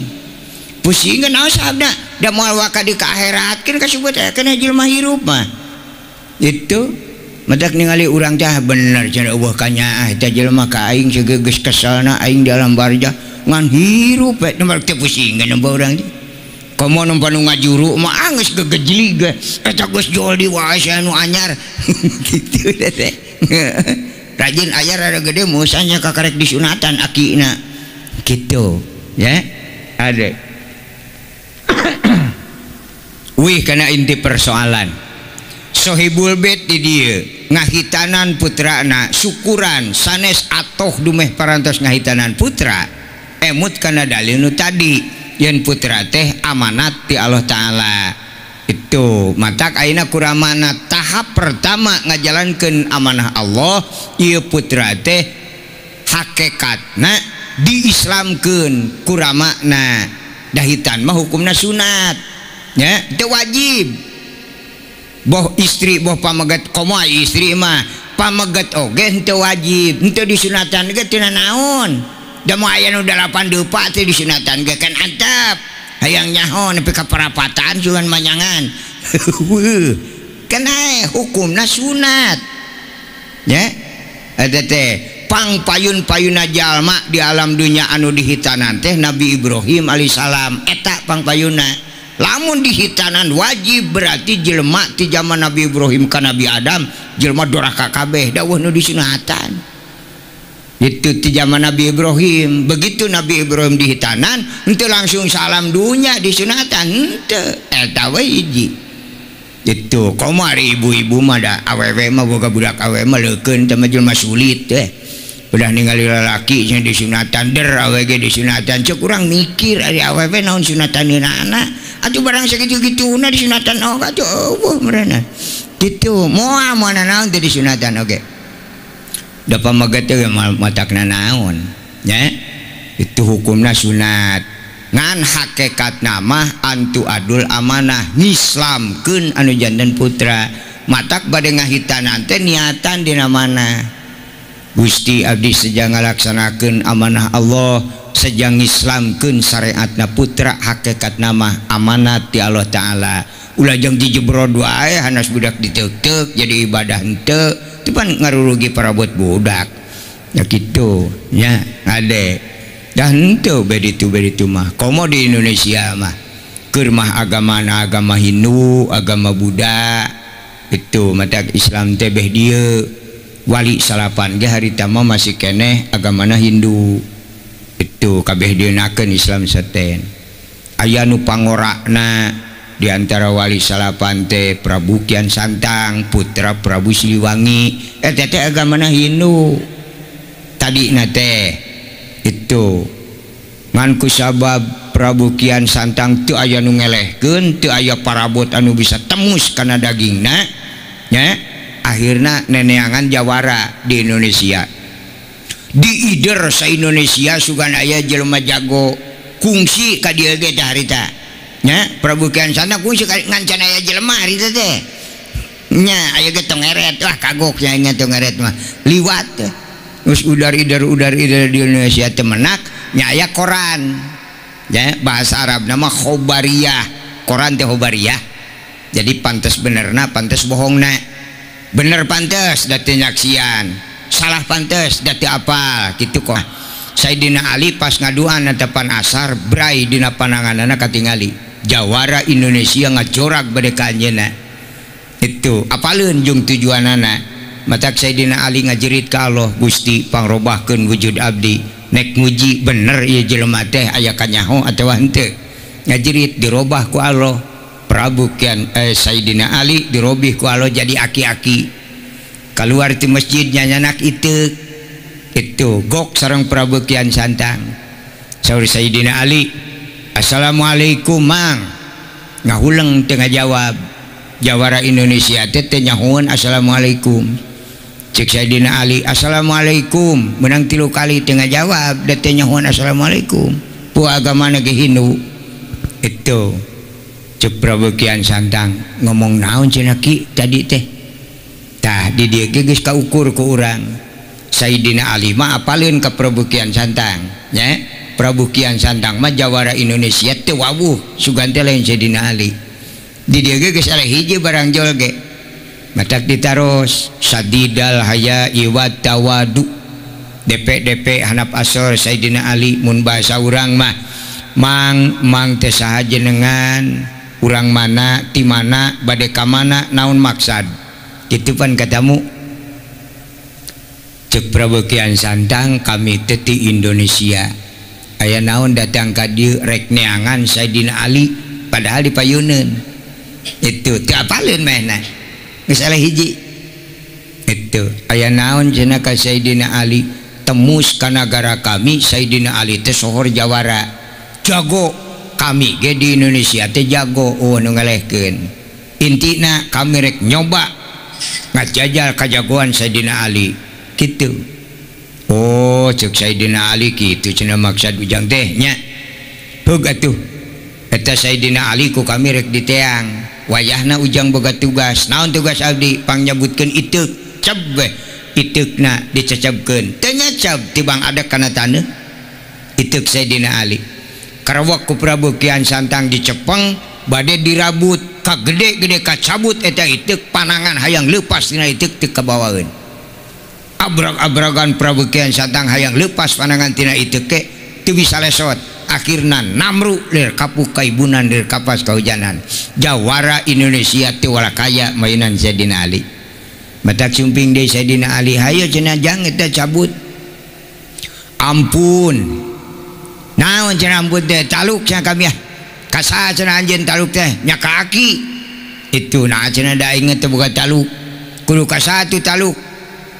Pusingeun naon sababna? Da moal waka di ka akhirat keun kasebut aya keneh jelema hirup mah. Itu matak ningali urang teh bener cenah eueuh kanyaah eta jelema ka aing geus keselna aing di alam barjah ngan hirup we nomor teh pusingeun nempo urang teh. Komo nu panu ngajuru mah geus gegejlig eta geus jol di wae anu anyar kitu teh. Rajin aya rada gede musanya kakarek disunatan akina kitu ya. Ade. Wih kana inti persoalan. Sohibul bait di dieu ngahitanan putrana syukuran sanes atoh dumeh parantos ngahitanan putra emut kana dalil nu tadi yen putra teh amanat ti Allah Ta'ala. Itu matak ayeuna kuramana tahap pertama ngajalankeun amanah Allah ieu putra teh hakikatna diislamkeun kuramana dahitan mah hukumna sunat nya teu wajib. Boh istri boh pamegat komo istri mah pamegat oge henteu wajib henteu disunatan ge teu naon da moal aya nu 8 depa teh disunatan ge kan antep hayang nyaho nepi ka parapatan sugan manyangan kan ae hukumna sunat nya eta teh pang payun-payunna jalma di alam dunya anu dihitanan teh Nabi Ibrahim alaihissalam eta pang payunna. Lamun dihitanan wajib berarti jelema ti zaman Nabi Ibrahim ka Nabi Adam jelema doraka kabeh dawuh nu disunatan. Itu ti zaman Nabi Ibrahim. Begitu Nabi Ibrahim dihitanan henteu langsung salam dunya disunatan henteu eta we hiji. Itu komo ari ibu-ibu mah da awewe mah boga budak awewe mah leukeun teh mah jelema sulit teh. Udah ningali lalaki nya disunatan der awewe ge disunatan cek urang mikir ari awewe naon sunataneun anak. Atuh barang sakitu-kituna disunatan oge atuh eueuh meureunna. Kitu moal moal naon teh disunatan oge. Da pamegat teh matakna naon nya. Itu hukumna sunat. Ngan hakikatna mah antu adul amanah ngislamkeun anu janten putra. Matak bade ngahitanan teh niatan dina mana. Gusti abdi sejang ngalaksanakeun amanah Allah sejang ngislamkeun syariatna putra hakikatna mah amanat ti Allah Ta'ala. Ulah jang dijebrod wae hanas budak diteuk-teuk jadi ibadah henteu teu pan ngarurugi parabot budak. Ya kitu nya ade. Dah henteu beditu-beditu mah. Komo di Indonesia mah keur mah agamana agama Hindu, agama Buddha. Itu mata Islam teh beh dieu. Wali salapan ge harita mah masih keneh agamana Hindu. Itu kabeh dieunakeun Islam seten. Aya nu pangorakna di antara wali salapan teh Prabu Kian Santang, putra Prabu Siliwangi. Eta teh agamana Hindu. Tadina teh itu ngan ku sabab Prabu Kian Santang teu aya nu ngelehkeun, teu aya parabot anu bisa temus kana dagingna nya. Akhirna neneangan jawara di Indonesia. Di ider sa Indonesia sugan aya jelema jago kungsi ka dieu ge teh harita. Nya Prabu Kian Santang kungsi ngan can aya jelema harita teh. Nya aya ge tong ngeret wah kagok nya nya tong ngeret mah. Liwat teh. Geus udar ider di Indonesia teh menak nya aya koran. Nya bahasa Arabna mah khobariyah. Koran teh khobariyah. Jadi pantes benerna pantes bohongna. Bener pantes da teu nyaksian, salah pantes da teu apal kitu kok. Sayyidina Ali pas ngaduan netepan asar brai dina pananganana katingali jawara Indonesia ngajorak bade ka anjeunna. Itu apaleun jeung tujuanana. Matak Sayyidina Ali ngajerit ka Allah, Gusti pangrobahkeun wujud abdi nek nguji bener ieu jelema teh aya kanyaho atawa henteu. Ngajerit dirobah ku Allah. Prabu Kian Sayyidina Ali dirobih ku Allah jadi aki-aki. Keluar ti masjid nyanyanak itu itu gok sareng Prabu Kian Santang. Saur Sayyidina Ali, Assalamualaikum mang. Ngahuleng teu ngajawab. Jawara Indonesia teh teu nyahoeun assalamualaikum. Cek Sayyidina Ali, Assalamualaikum. Menang 3 kali teu ngajawab, da teu nyahoeun assalamualaikum. Pu agamana ge Hindu. Itu Cek Prabu Kian Santang ngomong naon cenah ki tadi teh. Tah di dieu ge geus kaukur ku urang. Sayyidina Ali mah apaleun ka Prabu Kian Santang nya. Prabu Kian Santang mah jawara Indonesia teu wawuh sugan teh lain Sayyidina Ali. Di dieu ge geus eleh hiji barang jol ge. Matak ditaros sadidal haya iwa tawadu. DP DP hanap asor Sayyidina Ali mun bahasa urang mah Mang mang teh saha jenengan urang mana ti mana bade ka mana naon maksad kitu pan katamu. Cek Prabu Kian Santang kami teh ti Indonesia aya naon datang ka dieu rek neangan Sayyidina Ali padahal di payuneun itu teu apaleun manehna geus eleh hiji itu aya naon cenah ka Sayyidina Ali temus ka nagara kami Sayyidina Ali teh sohor jawara jago kami ge di Indonesia teh jago oh nu ngalehkeun intina kami rek nyoba ngajajal kajagoan Sayyidina Ali kitu. Oh cek Sayyidina Ali kitu cenah maksad ujang teh nya heug atuh eta Sayyidina Ali ku kami rek diteang wayahna ujang boga tugas naon tugas abdi pangnyebutkeun iteuk ceb we iteukna dicecebkeun teu nyeceb tibang ada kana taneuh iteuk Sayyidina Ali karawak ku Prabu Kian Santang dicepeng bade dirabut ka gede-gede kacabut eta iteuk panangan hayang leupas tina iteuk teu kabawaeun abrag-abragan Prabu Kian Santang hayang leupas panangan tina iteuk ke teu bisa lesot akhirna namru lir kapuk kaibunan lir kapas kahujanan jawara Indonesia teu walakaya mainan Sayyidina Ali matak sumping deui Sayyidina Ali hayo cenah jang eta cabut ampun naon cenah ampun teh taluk cenah kami ah ka saha cenah anjeun taluk teh nya ka aki itu nah cenah da aing teh boga taluk kudu ka saha tu taluk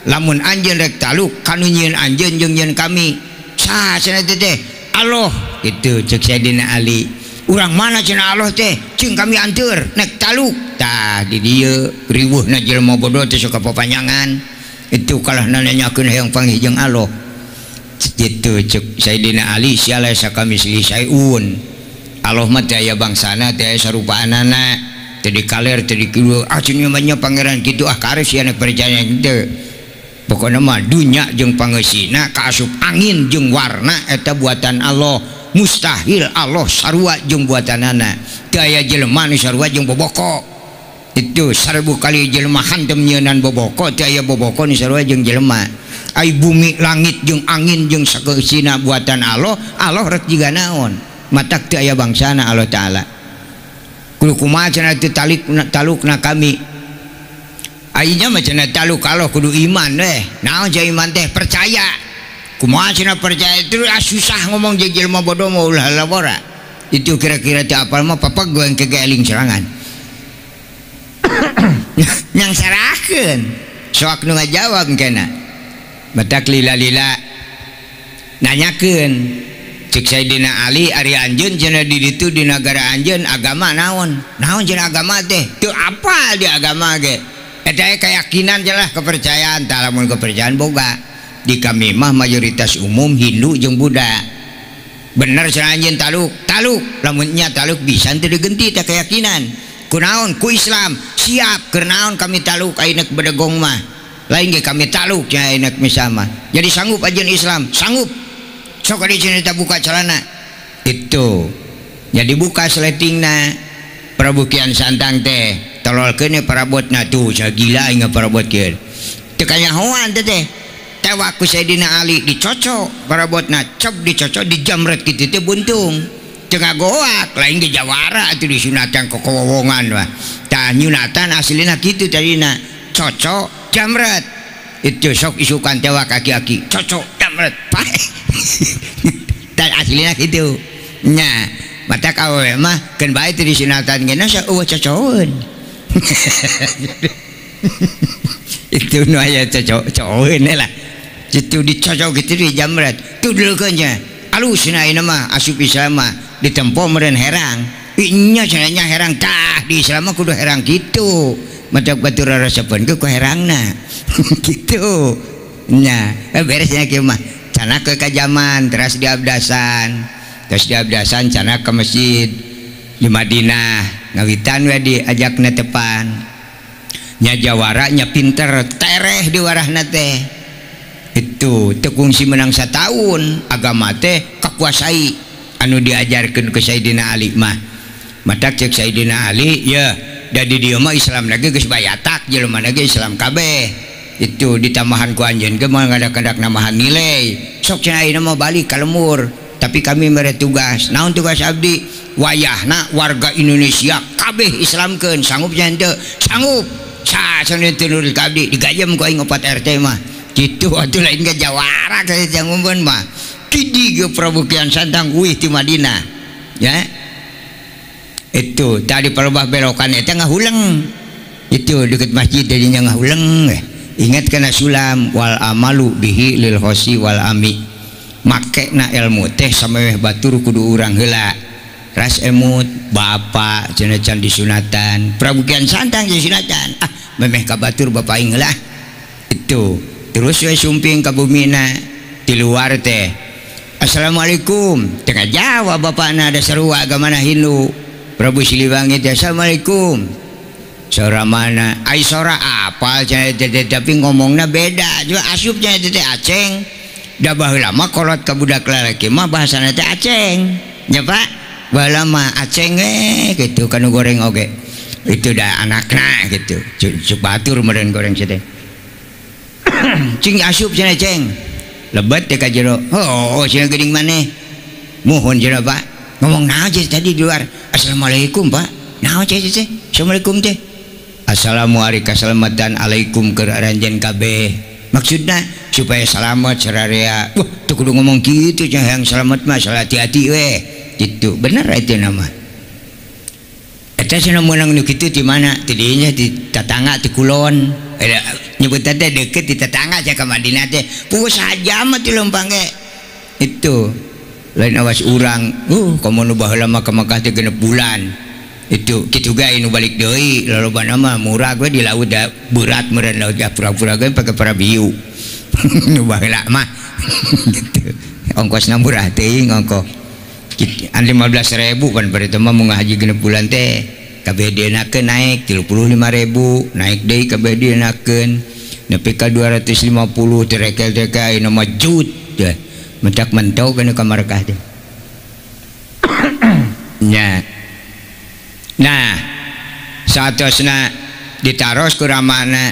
lamun anjeun rek taluk kanu nyieun anjeun jeung nyieun kami saha cenah teh Allah itu cek Sayyidina Ali urang mana cenah Allah teh cing kami anteur nek taluk tah di dieu riweuhna jelema bodoh teh sok papanjangan itu kalah nanyakeun hayang panggih jeung Allah gitu cek Sayyidina Ali sia laisa kamisli syai'un Allah mah teh aya bangsana teh aya sarupaanana teh di kaler teh di kidul ah cenah mah nya pangeran kitu ah kares sia nek percaya kitu pokona mah dunya jeung pangeusina kaasup angin jeung warna eta buatan Allah mustahil Allah sarua jeung buatanana teu aya jelema nu sarua jeung boboko itu 1000 kali jelema hantem nyeunan boboko teu aya boboko nu sarua jeung jelema ai bumi langit jeung angin jeung sakeusina buatan Allah Allah rek jiga naon matak teu aya bangsana Allah Ta'ala kudu kumaha cenah teu talukna kami ayeuna mah cenah taluk Allah kudu iman weh naon cenah iman teh percaya kumaha cenah percaya itu susah ngomong jeung jelema bodoh mah ulah labora itu kira-kira teu apal mah papag goeng ke geeling serangan nyang sarakeun soak nu ngajawab kena matak lila-lila nanyakeun cek Sayyidina Ali ari anjeun cenah di ditu di nagara anjeun agama naon naon cenah agama teh teu apal di agama ge eta keyakinan jelah kepercayaan tah lamun kepercayaan boga di kami mah mayoritas umum Hindu jeung Buddha bener cenah anjeun taluk taluk lamun nya taluk bisa teu digenti teh keyakinan kunaon ku Islam siap keur naon kami taluk ayeuna bedegong mah lain ge kami taluk nya enak misama jadi sanggup ajeun Islam sanggup sok di sini buka celana itu jadi buka sletingna Prabu Kian Santang teh tololkeun parabotna tuh saya gila aing parabot kieu teu kanyahoan teh teh tewak ku Sayyidina Ali dicocok parabotna cep dicocok dijamret kitu teh buntung teu ngagoak lain ge jawara atuh disunatan kokowongan mah tah nyunatan aslina kitu tadina cocok jamret itu sok isukan tewak aki-aki cocok jamret pae tah aslina kitu nya matak awewe mah keun bae teu disunatan geuna sok eueuh cocokeun itu nu aya cocokeun lah itu dicocok kitu dijamret tudulkeun nya alus cenah ayeuna mah asup Islam mah ditempo meureun herang nya cenah nya herang tah di Islam mah kudu herang kitu matak batur rasapeun ke ku herangna kitu nya beres nya kieu mah cenah ke kajaman teras diabdasan cenah ke masjid di Madinah ngawitan we diajakna tepan nya jawara nya pinter tereh di warahna teh itu teu kungsi menang sataun agama teh kakuasai anu diajarkeun ke Sayyidina Ali mah matak cek Sayyidina Ali ya da di dieu mah Islam lagi geus bayatak jelema lagi Islam kabeh itu ditambahan ku anjeun ge mah ngadak-ngadak namahan nilai sok cenah ayeuna mah balik ka lembur Tapi kami mere tugas. Naon tugas abdi? Wayahna warga Indonesia kabeh Islamkeun, sanggup nya henteu? Sanggup. Sa cenah teu nurut ka abdi, digajem ku aing 4 RT mah. Kitu atuh lain ke jawara ka jangumbeun mah. Kidi ge Prabu Kian Santang uih ti Madinah. Ya. Itu tadi palebah belokan eta ngahuleng. Itu deket masjid jadinya ngahuleng. Ingat kana sulam wal amalu bihi lil khosi wal ami. Make na ilmu teh sameweh batur kudu urang heula. Ras emut bapak cenah can disunatan. Prabu Kian Santang disunatan. Ah, memeh ka batur bapak aing heula. Itu terus we sumping ka bumina di luar teh. Assalamualaikum. Tengah jawab bapakna ada sarua agamana Hindu. Prabu Siliwangi teh assalamualaikum. Sora mana? Ai sora apa cenah teh tapi ngomongna beda. Juga asup cenah teh aceng. Da baheula mah kolot ka budak lalaki mah bahasana teh aceng. Nya Pak, baheula mah aceng we kitu kanu goreng oge. Itu da anakna gitu. Cuk batur meureun goreng sia teh. Cing asup cenah ceng. Lebet teh ka jero. Oh, cenah geuning maneh. Muhun cenah Pak. Ngomong naon cenah tadi di luar? Assalamualaikum Pak. Naon cenah teh? Assalamualaikum teh. Assalamualaikum kasalamatan alaikum keur aranjeun kabeh. Maksudna supaya selamat sararea. Wah, teu kudu ngomong kitu cenah hayang selamat mah salah hati-hati we. Gitu. Bener itu nama. Eta cenah meunang nu kitu di mana? Ti dinya di tatangga ti kulon. Nyebut teh deket di tetangga cenah ka Madinah teh. Puguh sajam mah ti leumpang ge. Itu. Lain awas urang. Komo nu baheula mah ka Mekah teh 6 bulan. Itu kitu ge nu balik deui lalobana mah murah we di laut da berat meureun laut da pura-pura ge pake parabiu. Nu baheula mah gitu. Ongkosna murah teuing ongkoh. An 15.000 kan bari teh mah mun ngahaji 6 bulan teh kabeh dienakeun naik 35.000 naik deui kabeh dienakeun nepi ka 250 terekel teh ka ayeuna mah jut teh mentak mentau kana ka Marekah teh. Nya. Nah, saatosna ditaros ku ramana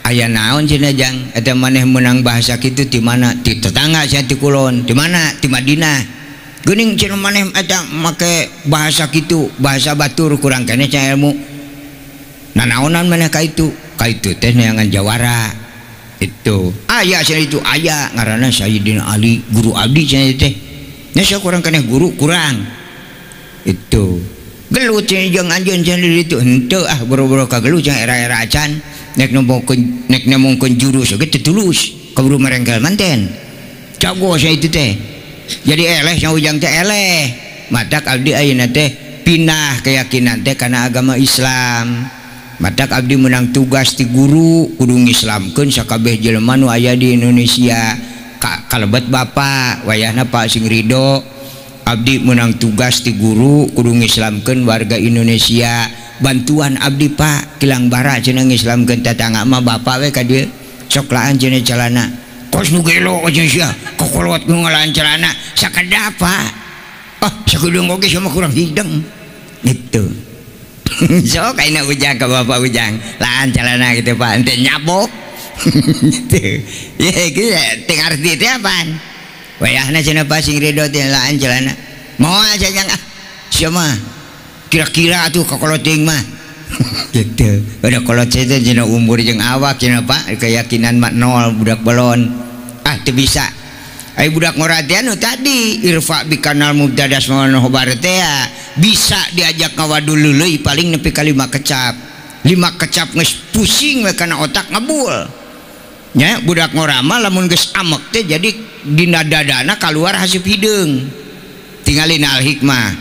aya naon cenah jang eta maneh meunang bahasa kitu ti mana? Ti tetangga sia ti kulon, ti mana? Ti Madinah. Geuning cenah maneh eta make bahasa kitu, bahasa batur kurang keneh cenah ilmu. Nanaonan maneh ka itu? Ka itu teh neangan jawara. Itu. Aya cenah itu aya ngaranna Sayyidina Ali, guru abdi cenah teh. Nya sia kurang keneh guru kurang. Itu. Gelut cenah jeung anjeun cenah di ditu henteu ah boro-boro kagelut cenah era-era acan nek nemongkeun nek nemongkeun jurus oge teu tulus kaburu merengkel manten jago sia itu teh jadi eleh nya ujang teh eleh matak abdi ayeuna teh pindah keyakinan teh kana agama Islam matak abdi menang tugas ti guru kudu ngislamkeun sakabeh jelema nu aya di Indonesia kalebet bapak wayahna Pak sing ridho abdi menang tugas ti guru kudu ngislamkeun warga Indonesia bantuan abdi Pak kilang bara cenah ngislamkeun tetangga mah bapak we ka dieu sok laan cenah calana kos nu gelo cenah sia kokolot nu ngalaan calana sakedap Pak ah sakudeung oge sama kurang hideng gitu. Sok ayeuna ujang ka bapak ujang laan calana gitu Pak ente nyabok gitu ye kieu teu ngarti teh apaan. Wayahna cenah Pak sing ridho teh laan celana. Moal cenah ah sia mah kira-kira atuh ka kolot teuing mah. Gitu. Udah kolot teh cenah umur jeung awak cenah Pak keyakinan mah nol budak belon. Ah teu bisa. Ai budak ngora teh anu tadi irfa bikanal mubtadas mawan khobar teh bisa diajak ngawadul leuleui paling nepi ka 5 kecap. 5 kecap geus pusing we kana otak ngebul. Nya budak ngora mah lamun geus amek teh jadi dina dadana kaluar haseup hideung. Tingalin al hikmah.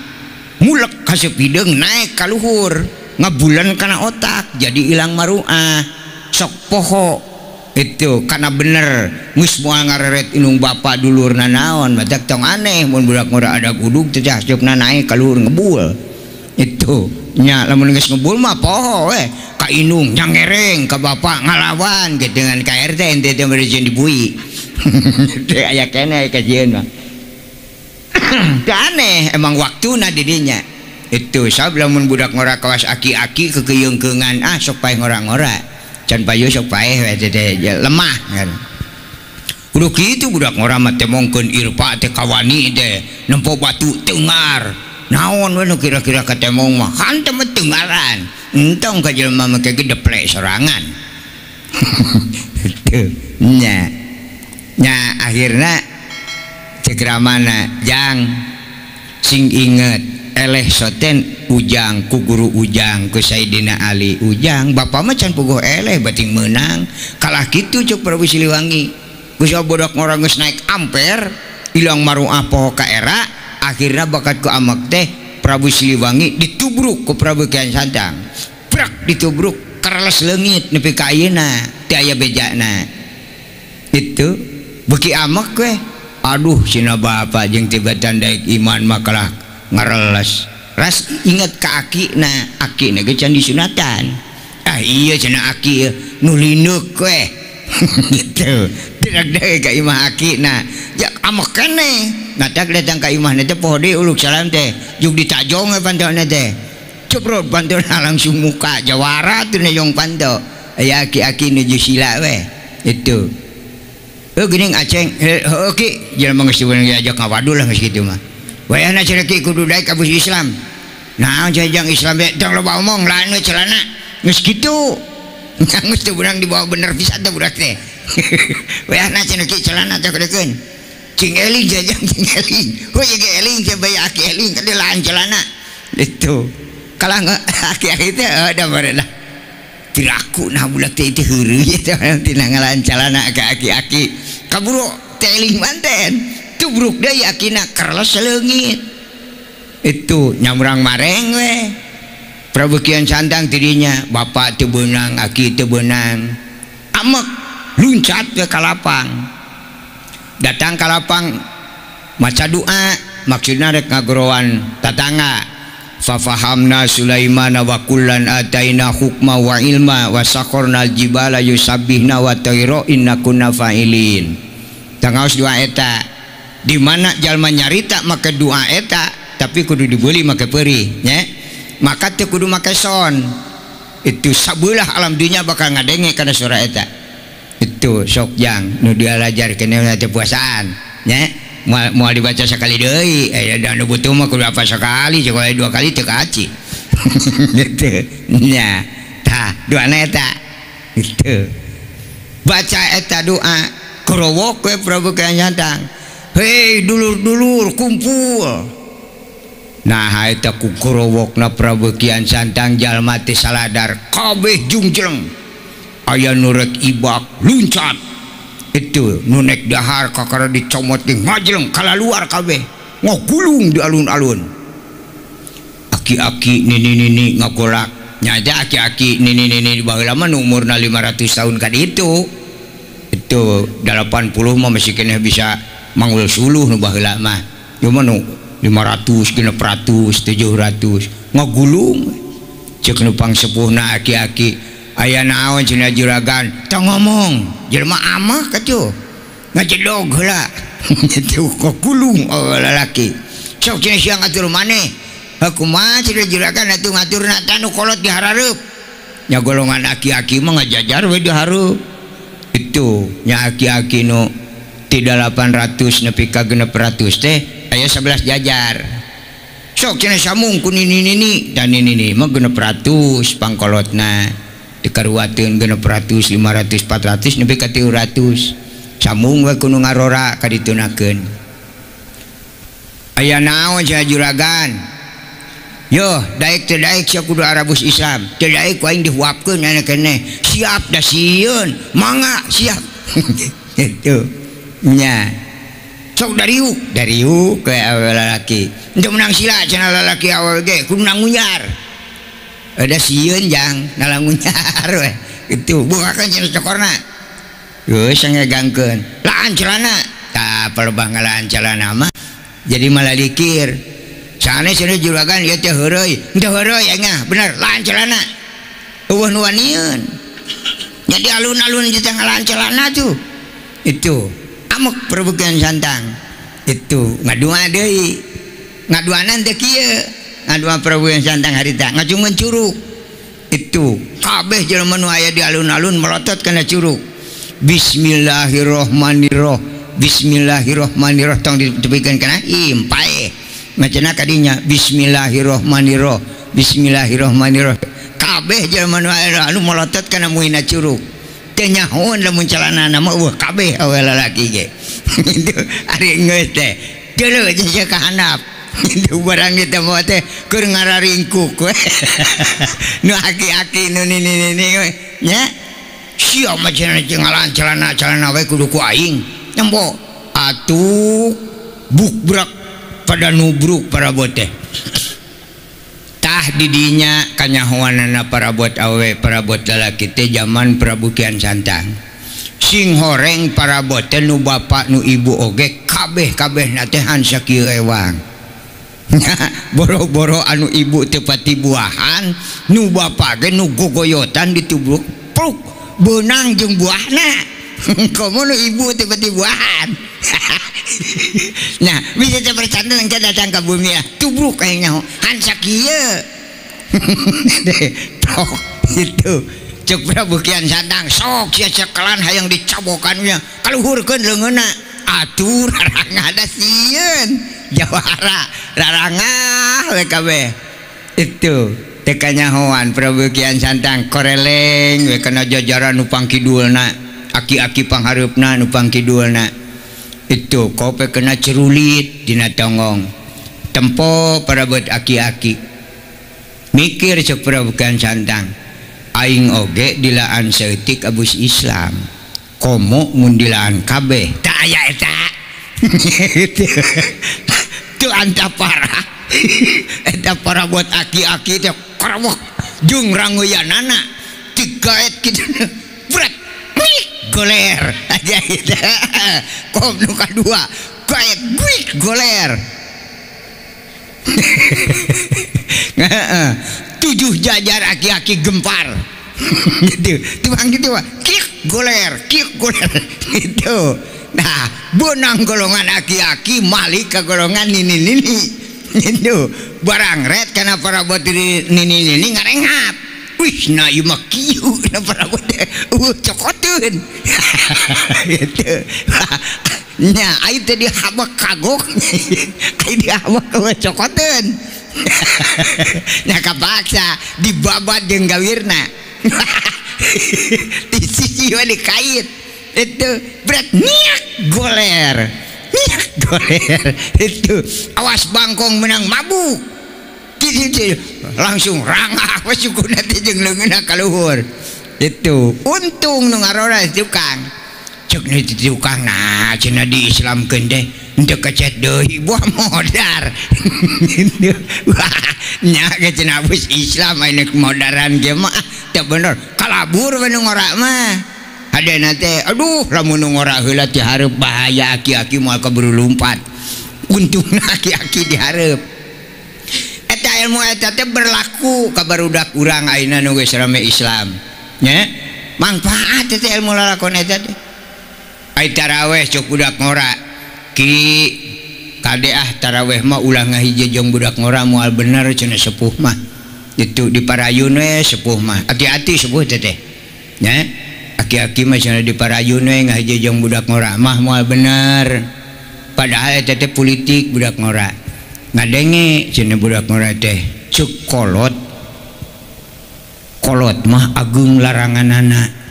Mulek haseup hideung naik ka luhur, ngebulan kana otak jadi ilang maruah. Sok poho itu kana bener geus moal ngareret indung bapa dulurna naon matak tong aneh mun budak ngora ada gudug teh haseupna naik ka luhur ngebul. Itu nya lamun geus ngebul mah poho we ka indung nyangereng ka bapak ngalawan gitu dengan KRT ente teh bari jeung dibui. Teh aya keneh ka sieun mah. Teu aneh emang waktuna di dinya. Itu sabab lamun budak ngora kawas aki-aki kekeyeungkeungan ah sok paeh ngora-ngora. Can payu sok paeh we teh lemah kan. Kudu kitu budak ngora mah teh mongkeun irpa teh kawani teh nempo batu tengar. Naon we nu kira-kira katemong mah hantem tengaran. Entong ka jelema mah ge deplek sorangan. Teu nya. Nya akhirna cek ramana jang sing inget eleh soten ujang ku guru ujang ku Sayyidina Ali ujang bapak mah can puguh eleh bating meunang kalah kitu cuk Prabu Siliwangi. Geus bodak ngora geus naik amper ilang maruah poho ka era akhirna bakat ku amek teh Prabu Siliwangi ditubruk ku Prabu Kian Santang prak ditubruk kereles leungit nepi ka ayeuna teu aya bejana itu beuki amek we aduh sina bapa jeung tibatan daek iman mah kalah ngareles ras inget ka akina akina ge can disunatan ah iya cenah aki nu lineuk we gitu tidak deui ka imah akina ya amek keneh ngatak datang ka imahna teh poho deui uluk salam teh juk ditajong we pantona teh ceprot pantona langsung muka jawara teu neyong panto aya aki-aki nuju sila we itu heuh geuning aceng heuh ki jelema geus diajak ngawadul lah geus kitu mah wayahna cenah ki kudu daek abus Islam naon cenah Islam teh tong loba omong lain we celana geus kitu geus teu beunang dibawa bener pisan teh budak teh wayahna cenah ki celana teh kudukeun cing eling jajang cing eling heuh ye eling teh bae aki eling kade lain celana itu kalah aki-aki teh da baredah tiraku nah budak teh teh heureuy teh tina ngalaan celana ka aki-aki kaburu teh eling manten tubruk deui akina kereles leungit itu nyamrang mareng we Prabu Kian Santang tidinya bapak teu beunang aki teu beunang amek luncat ke kalapang datang kalapang maca doa maksudna rek ngagorowan tatangga fafahamna Sulaimana wa kullan ataina hukma wa ilma wa sakharna aljibala yusabbihna wa tayra inna kunna fa'ilin. Tangaos doa eta di mana jalma nyarita make doa eta tapi kudu dibeli make peurih nya maka teu kudu make son itu sabelah alam dunya bakal ngadenge kana suara eta itu sok jang nu dialajar keneh teh puasaan nya moal dibaca sekali deui da nu butuh mah kudu apa sekali sekali dua kali teu kaci gitu nya tah doana eta gitu baca eta doa kerowok we Prabu Kian Santang hei dulur-dulur kumpul nah eta ku kerowokna Prabu Kian Santang jalma teh saladar kabeh jungjleng aya nu rek ibak luncat itu nu nek dahar kakara dicomot jeung ngajleng kalaluar kabeh ngagulung di alun-alun aki-aki nini-nini ngagolak nya aki-aki nini-nini baheula mah nu umurna 500 tahun ka ditu itu 80 mah masih keneh bisa manggul suluh nu baheula mah ieu mah nu 500 600 700 ngagulung ceuk nu pangsepuhna aki-aki aya naon cenah juragan tong ngomong jelema amah katuh ngajedog heula kitu ngagulung lalaki sok cenah sia ngatur maneh kumaha cenah juragan atuh ngaturna tah nu kolot di harareup nya golongan aki-aki mah ngajajar we di hareup itu nya aki-aki nu ti 800 nepi ka 600 teh aya 11 jajar sok cenah samung ku nini-nini dan nini-nini mah 600 pangkolotna dikaruateun 600 500 400 nepi ka 300 samung we kudu ngarora ka ditunakeun aya naon cenah juragan yo daek teu daek sia kudu arabus Islam teu daek ku aing dihuapkeun aya keneh siap da sieun mangga siap gitu nya sok dariuk dariuk ke awewe lalaki henteu meunang sila cenah lalaki awewe ge kudu nangunyar ada sieun jang nalangunyar we kitu bukakeun cenah cokorna geus ngegangkeun laan celana tah palebah ngalaan celana mah jadi malah dikir sanes cenah juragan ieu teh heureuy henteu heureuy aing bener laan celana eueuh nu wanieun jadi alun-alun teh ngalaan celana tuh itu amek Prabu Kian Santang itu ngadua deui ngaduanan teh kieu ngadua Prabu Kian Santang harita ngacungeun curug itu kabeh jelema nu aya di alun-alun melotot kana curug. Bismillahirrohmanirrohim Bismillahirrohmanirrohim tong ditepikeun kana im paeh macana kadinya Bismillahirrohmanirrohim Bismillahirrohmanirrohim kabeh jelema nu anu molotot kana muina curug teu nyahoan lamun celanana mah eueuh kabeh awe lalaki ge itu ari geus teh deuleu jeung ka handap itu barang ditemu teh keur ngararingkuk we nu aki-aki nu nini-nini we nya sia mah cenah ngalan celana-celana we kudu ku aing nempo atuh bukbrak pada nubruk parabot teh tah didinya kanyahoanana parabot awe parabot lalaki teh jaman Prabu Kian Santang sing horeng parabot teh nu bapak nu ibu oge kabeh-kabeh teh hansa kieu ewang boro-boro anu ibu teu pati buahan nu bapak ge nu gogoyotan ditubruk pruk beunang jeung buahna komo nu ibu teu pati buahan nah bisa teu percaya engke datang ka bumi tubruk aing nyaho hansa kieu prok itu cek Prabu Kian Santang sok sia cekelan hayang dicabokan nya kaluhurkeun leungeunna atuh rarangah da sieun jawara rarangah we kabeh itu teu kanyahoan Prabu Kian Santang koreleng we kana jajaran nu pangkidulna aki-aki panghareupna nu pangkidulna itu kope kena cerulit dina tonggong tempo parabot aki-aki mikir cek Prabu Kian Santang aing oge dilaan saeutik abus Islam komo mun dilaan kabeh teu aya eta itu antapara eta parabot aki-aki teh kerewek jeung rangoyanana digaet kitu bret goler aja gitu kom nu kadua gaet guik goler 7 jajar aki-aki gempar gitu tuang gitu kik goler gitu. Nah benang golongan aki-aki malik ke golongan nini-nini gitu barang red karena parabot nini-nini ngarenghap wih nah ieu mah kieu na parabot cokoteun gitu nya ai teh dihabak kagok ai dihabak cokoteun nya kapaksa dibabat jeung gawirna di sisi we dikait itu berat niak goler itu awas bangkong menang mabuk langsung rangah we sukuna teh jeung leungeunna ka luhur itu untung nu ngarora tukang cek nu tukang nah cenah diislamkeun teh henteu kecet deui buah modar wah nya ge cenah abus Islam aya modaran ge mah teu bener kalabur we nu ngora mah hadena teh aduh lamun nu ngora heula ti hareup bahaya aki-aki moal keburu lumpat untungna aki-aki di hareup eta ilmu eta teh berlaku ka barudak urang ayeuna nu geus rame Islam nya mangfaat teh ilmu lalakon eta teh ai taraweh cok budak ngora ki kade ah taraweh mah ulah ngahiji jeung budak ngora moal bener cenah sepuh mah itu diparayun we sepuh mah hati-hati sepuh teh teh nya aki-aki mah cenah diparayun we ngahiji jeung budak ngora mah moal bener padahal eta teh politik budak ngora ngadenge cenah budak ngora teh ceuk kolot kolot mah ageung laranganana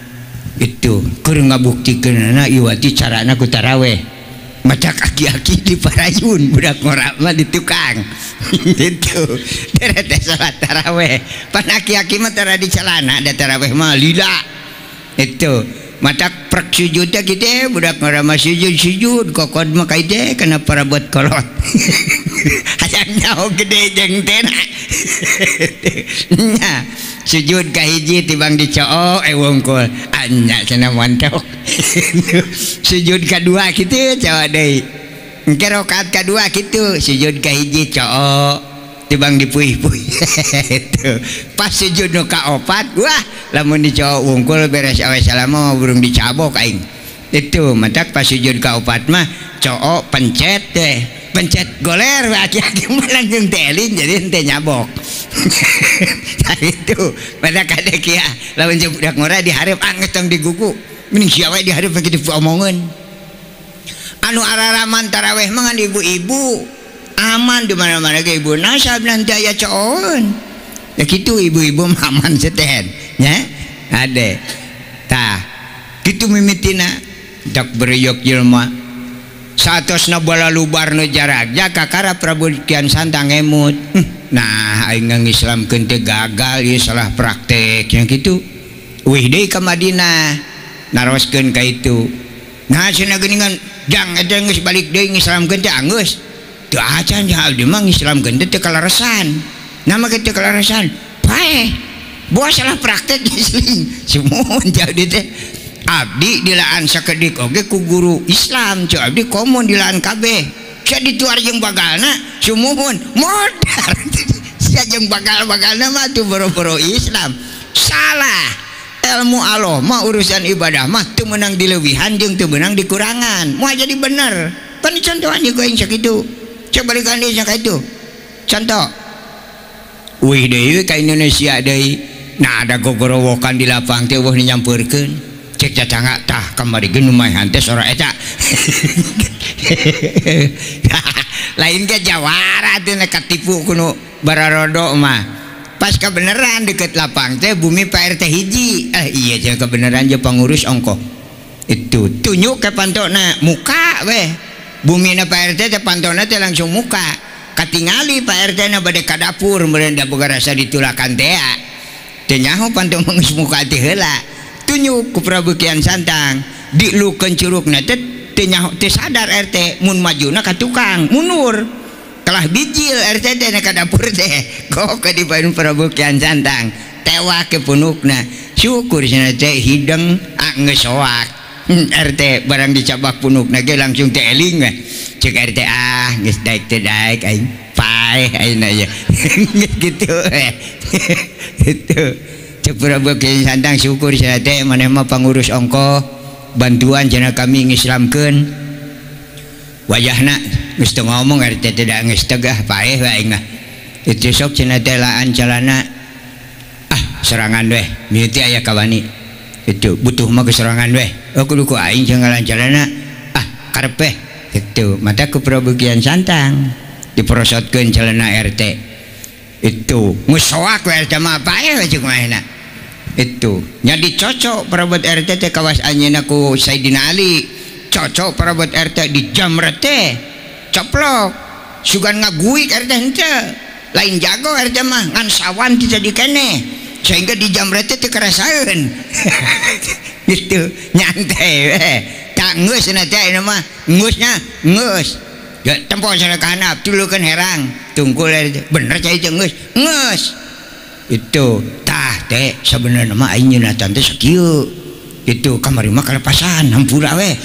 itu keur ngabuktikeunana iwati carana ku taraweh macak aki-aki di parayun budak ngora mah di tukang gitu deret salat taraweh pan aki-aki mah tara di celana da taraweh mah lila itu matak prek sujud teh kitu budak ngora mah sujud kokod mah ka teh kana parabot kolot hayang nyaho gede jeung teh nya sujud ka hiji tibang dicoo wungkul anya cenah montok sujud kadua kitu cowok deui engke rakaat kadua kitu sujud ka hiji coo tibang dipuih-puih itu pas sujud nu kaopat wah lamun dicoo wungkul beres awe salama burung dicabok aing itu matak pas sujud kaopat mah coo pencet teh pencet goler aki-aki mah langsung telin jadi henteu nyabok. Nah itu pada kadek ya lamun jeung budak ngora dihareup anggeus tong digugu. Mending sia we di hareup kitu omongeun. Anu araraman taraweh mah ngan ibu-ibu. Aman di mana-mana ge ibu nasab nanti aya coon. Ya kitu ibu-ibu mah aman seten nya. Ade. Tah, kitu mimitina dak bereyok jelema. Satosna balalubar nu jaragja kakara Prabu Kian Santang ngemut. Nah, aing ngislamkeun teh gagal ieu salah praktek nya kitu. Wih deui ka Madinah naroskeun ka itu. Nah, cenah geuningan jang eta geus balik deui ngislamkeun teh anggeus. Teu acan ja abdi mah ngislamkeun teh teu kaleresan. Nama ge teu kaleresan. Paeh. Boa salah praktek isling. Sumuhun ja abdi teh. Abdi dilaan sakedik oge ku guru Islam, ceu abdi komun dilaan kabeh. Sia dituar jeung bagalna sumuhun modar. Sia jeung bagal-bagalna mah tuh boro-boro Islam. Salah. Ilmu Allah mah urusan ibadah mah teu meunang dileuwihan jeung teu meunang dikurangan. Moal jadi bener. Pan contohan jeung aing sakitu. Cek balikan deui sakitu. Contoh. Wih deui ka Indonesia deui. Nah ada gogorowokan di lapang teh eueuh nyampeurkeun. Cek tetangga tah kamari ge nu maehan teh sora eta. Lain ge jawara teh katipu kuno bararodo mah. Pas kebenaran deket lapang teh bumi Pak RT hiji. Iya jeung kebenaran je pangurus ongkoh. Itu tunjuk ke pantona muka weh. Bumina Pak RT teh pantona teh langsung muka. Katingali Pak RT na bade ka dapur meureun da boga rasa ditulakan teh. Teu nyaho panto geus muka teh heula. Tunjuk ku Prabu Kian Santang dilukeun curugna teh teu nyaho teu sadar RT mun majuna ka tukang mundur kalah bijil RT teh ka dapur teh kok ka dipaeun Prabu Kian Santang tewak ke punukna syukur cenah teh hideng geus soak RT barang dicabak punukna ge langsung teh eling we cek RT ah geus daek teh daek aing paeh ayeuna ye gitu itu cek Prabu Kian Santang syukur cenah teh maneh mah pangurus ongkoh bantuan cenah kami ngislamkeun wayahna geus teu ngomong RT teh da geus tegah paeh wae aing mah itu sok cenah teh laan calana ah serangan weh mimiti aya kawani itu butuh mah keserangan weh oh kudu ku aing jeung ngalan calana ah karep weh itu mata ku Prabu Kian Santang diprosotkeun calana RT itu geus soak we RT mah paeh we jeung manehna itu nya dicocok perabot RT teh kawas anjeunna ku Sayyidina Ali cocok perabot RT di jamret teh coplok sugan ngaguik RT henteu lain jago RT mah ngan sawan teu jadi keneh sehingga di jamret teh teu karasaeun gitu nyantai we tak geus cenah teh ayeuna mah geusnya geus ya tempo cenah ka handap tulukeun herang tungkul bener cai teh geus geus itu tah teh sebenarnya mah aing nyunatan teh sakieu itu kamari mah kalepasan hampura we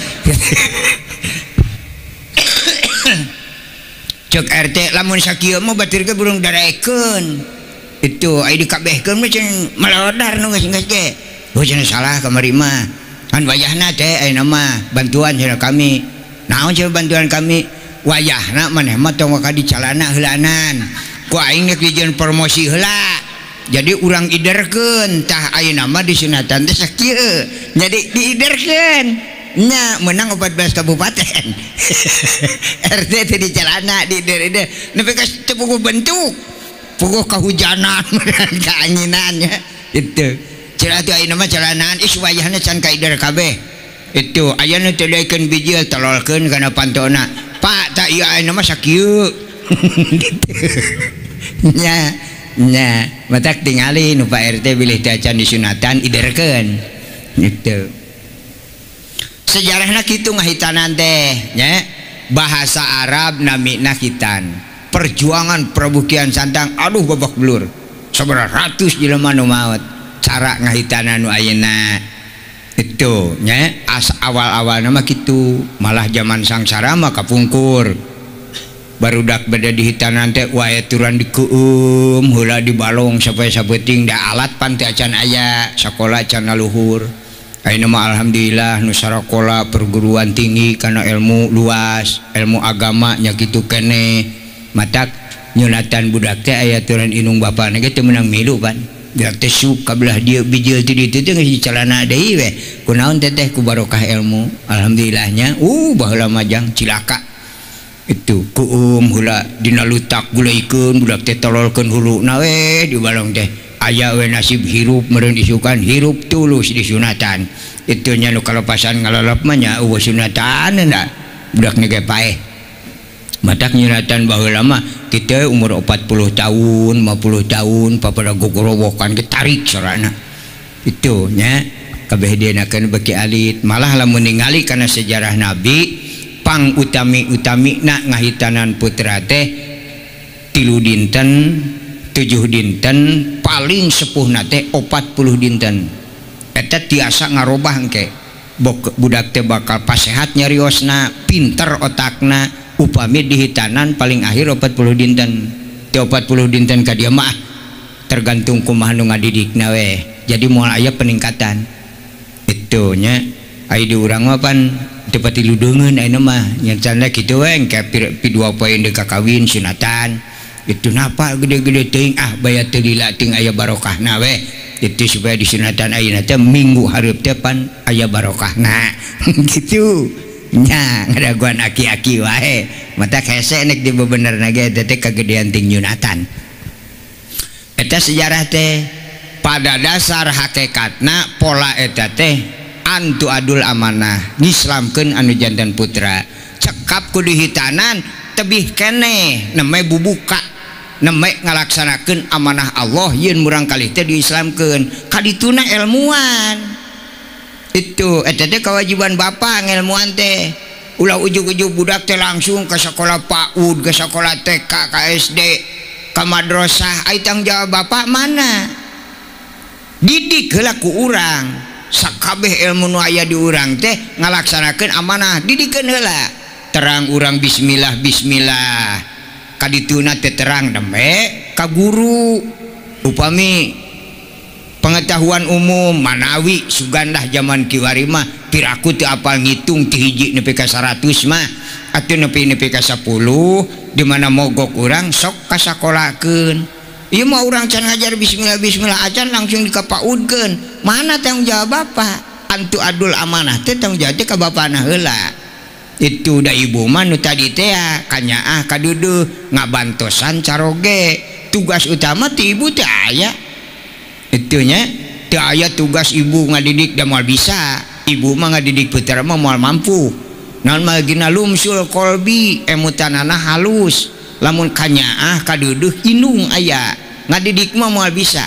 cek RT lamun sakieu mah batur ge burung darekeun itu ai dikabehkeun mah cenah malodar nu geus ge oh cenah salah kamari mah kan wayahna teh ayeuna mah bantuan cenah kami naon cenah bantuan kami wayahna maneh mah tong ka di calana heulaanan ku aing geus dijieun promosi heula jadi urang iderkeun tah ayeuna mah disunatan teh sakieu jadi diiderkeun nya menang 14 kabupaten RT teh di calana diider-ider nepi ka teu puguh bentuk puguh kahujanan kaanginan nya itu cenah teh ayeuna mah calanaan ih wayahna can kaider kabeh itu aya nu teu daekeun bijil tololkeun kana pantona Pak tak ieu ayeuna mah sakieu gitu nya nya matak tingali nu Pak RT bilih teh acan disunatan iderkeun gitu sejarahna kitu ngahitanan teh nya bahasa Arab namina khitan perjuangan Prabu Kian Santang aduh babak belur sabaraha ratus jelema nu maot cara ngahitanan nu ayeuna itu nya as awal-awalna mah kitu malah zaman sangsara mah kapungkur barudak beda di hitanan teh wae turan dikeum heula di balong sampai sabeting da alat pan teh acan aya sakola can luhur ayeuna mah alhamdulillah nu sarakola perguruan tinggi kana ilmu luas ilmu agama nya kitu keneh matak nyunatan budak teh aya turan indung bapana ge teu meunang milu pan Biar teh sup kabelah dieu bijil ti ditu teh geus dicelana deui we. Kunaon teteh ku barokah ilmu. Alhamdulillahnya baheula majang cilaka. Itu kuum heula dina lutak gulaikeun budak teh tololkeun huluna we di balong teh. Aya we nasib hirup meureun isukan hirup tulus disunatan. Itu nya nu kalepasan ngalalap mah nya eueuh sunatan da. Budak ge paeh. Matak nyunatan baheula mah kita umur 40 tahun, 50 tahun papada gogorowokan ge tarik sorana. Itu nya kabeh dienakeun beki alit. Malah lamun ningali kana sejarah Nabi pang utami-utamina ngahitanan putra teh 3 dinten, 7 dinten, paling sepuhna teh 40 dinten. Eta tiasa ngarobah engke. Budak teh bakal pasehat nyariosna, pinter otakna. Upami dihitanan paling akhir 40 dinten. Teu 40 dinten ka dieu mah tergantung kumaha nu ngadidikna we. Jadi moal aya peningkatan. Itu nya aya di urang mah pan teu pati ludeungeun ayeuna mah nya canda kitu we engke pi 2 poe deui kakawin sunatan. Itu napa gede-gede teuing ah baya teu lila teuing aya barokahna we. Itu supaya disunatan ayeuna teh minggu hareup teh pan aya barokahna. Gitu. Nya ngadaguan aki-aki wae mata hese nek dibebenerna ge teh kagedean ting nyunatan. Eta sejarah teh pada dasar hakikatna pola eta teh antu adul amanah ngislamkeun anu jantan putra cekap ku dihitanan tebih keneh neme bubuka neme ngalaksanakeun amanah Allah yeun murang kalih teh diislamkeun kadituna ilmuan. Itu eta teh kewajiban bapak ngelmuan teh ulah ujug-ujug budak teh langsung ke sekolah PAUD, ke sekolah TK, ke SD, ke madrasah. Ai tanggung jawab bapak mana? Didik heula ku urang sakabeh ilmu nu aya di urang teh ngalaksanakeun amanah didikeun heula terang urang bismillah bismillah kadituna teh terang nembe ka guru upami pengetahuan umum manawi sugandah zaman kiwari mah piraku teu apal ngitung ti hiji nepi ka 100 mah atuh nepi ka 10 di mana mogok urang sok kasakolakeun. Ieu mah urang can ngajar bismillah bismillah acan langsung dikapaudkeun. Mana tanggung jawab bapak? Antu adul amanah teh tanggung jawab teh ka bapana heula. Itu da ibu mah nu tadi teh kanyaah kaduduh ngabantosan caroge. Tugas utama ti ibu teh aya. Itunya teu aya tugas ibu ngadidik da moal bisa. Ibu mah ngadidik putra mah moal mampu. Naon mah gina lumsul kolbi emutanana halus. Lamun kanyaah kaduduh indung aya ngadidik mah moal bisa.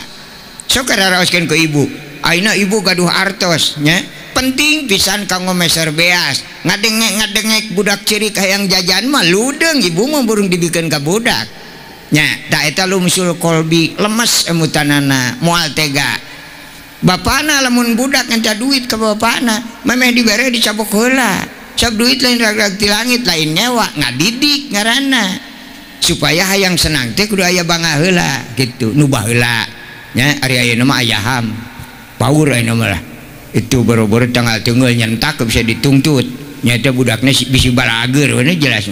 Sok raraoskeun ku ibu. Ayeuna ibu gaduh artos nya. Penting pisan kanggo meser beas. Ngadengek-ngadengek budak ceurik hayang jajan mah ludeung ibu mah burung dibikeun ka budak. Nya ta eta lumsul kolbi lemes emutanana moal tega. Bapana lamun budak ngenta duit ka bapana memeh dibere dicabok heula. Sok duit lain rag-rag ti langit lain nyewa ngadidik ngaranna. Supaya hayang senang teh kudu aya bangga heula gitu nu baheula nya ari ayeuna mah aya ham. Paur ayeuna mah lah. Itu boro-boro tanggal tunggul nyentak bisa dituntut. Nya eta budakna bisi balageur we jelas.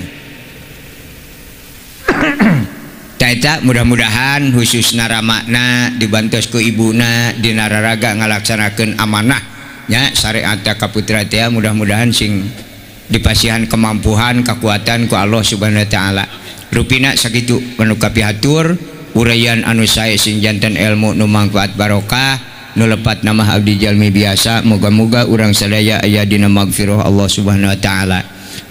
Eta mudah-mudahan khususna ramakna dibantos ku ibuna dina raraga ngalaksanakeun amanah nya syariat ka putra teh mudah-mudahan sing dipasihan kemampuan kekuatan ku Allah Subhanahu wa taala. Rupina sakitu anu kapihatur uraian anu sae sing janten ilmu nu mangfaat barokah nu lepat nama abdi jalmi biasa moga-moga urang sadaya aya dina magfirah Allah Subhanahu wa taala.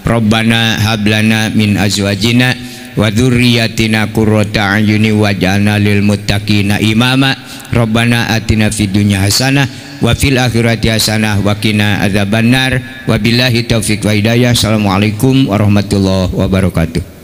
Rabbana hab lana min azwajina wa dzurriyyatina qurrata a'yuni waj'alna lil muttaqina imama. Rabbana atina fid dunya hasanah wa fil akhirati hasanah wa qina adzabannar. Wabillahi taufik wa hidayah. Assalamualaikum warahmatullahi wabarakatuh.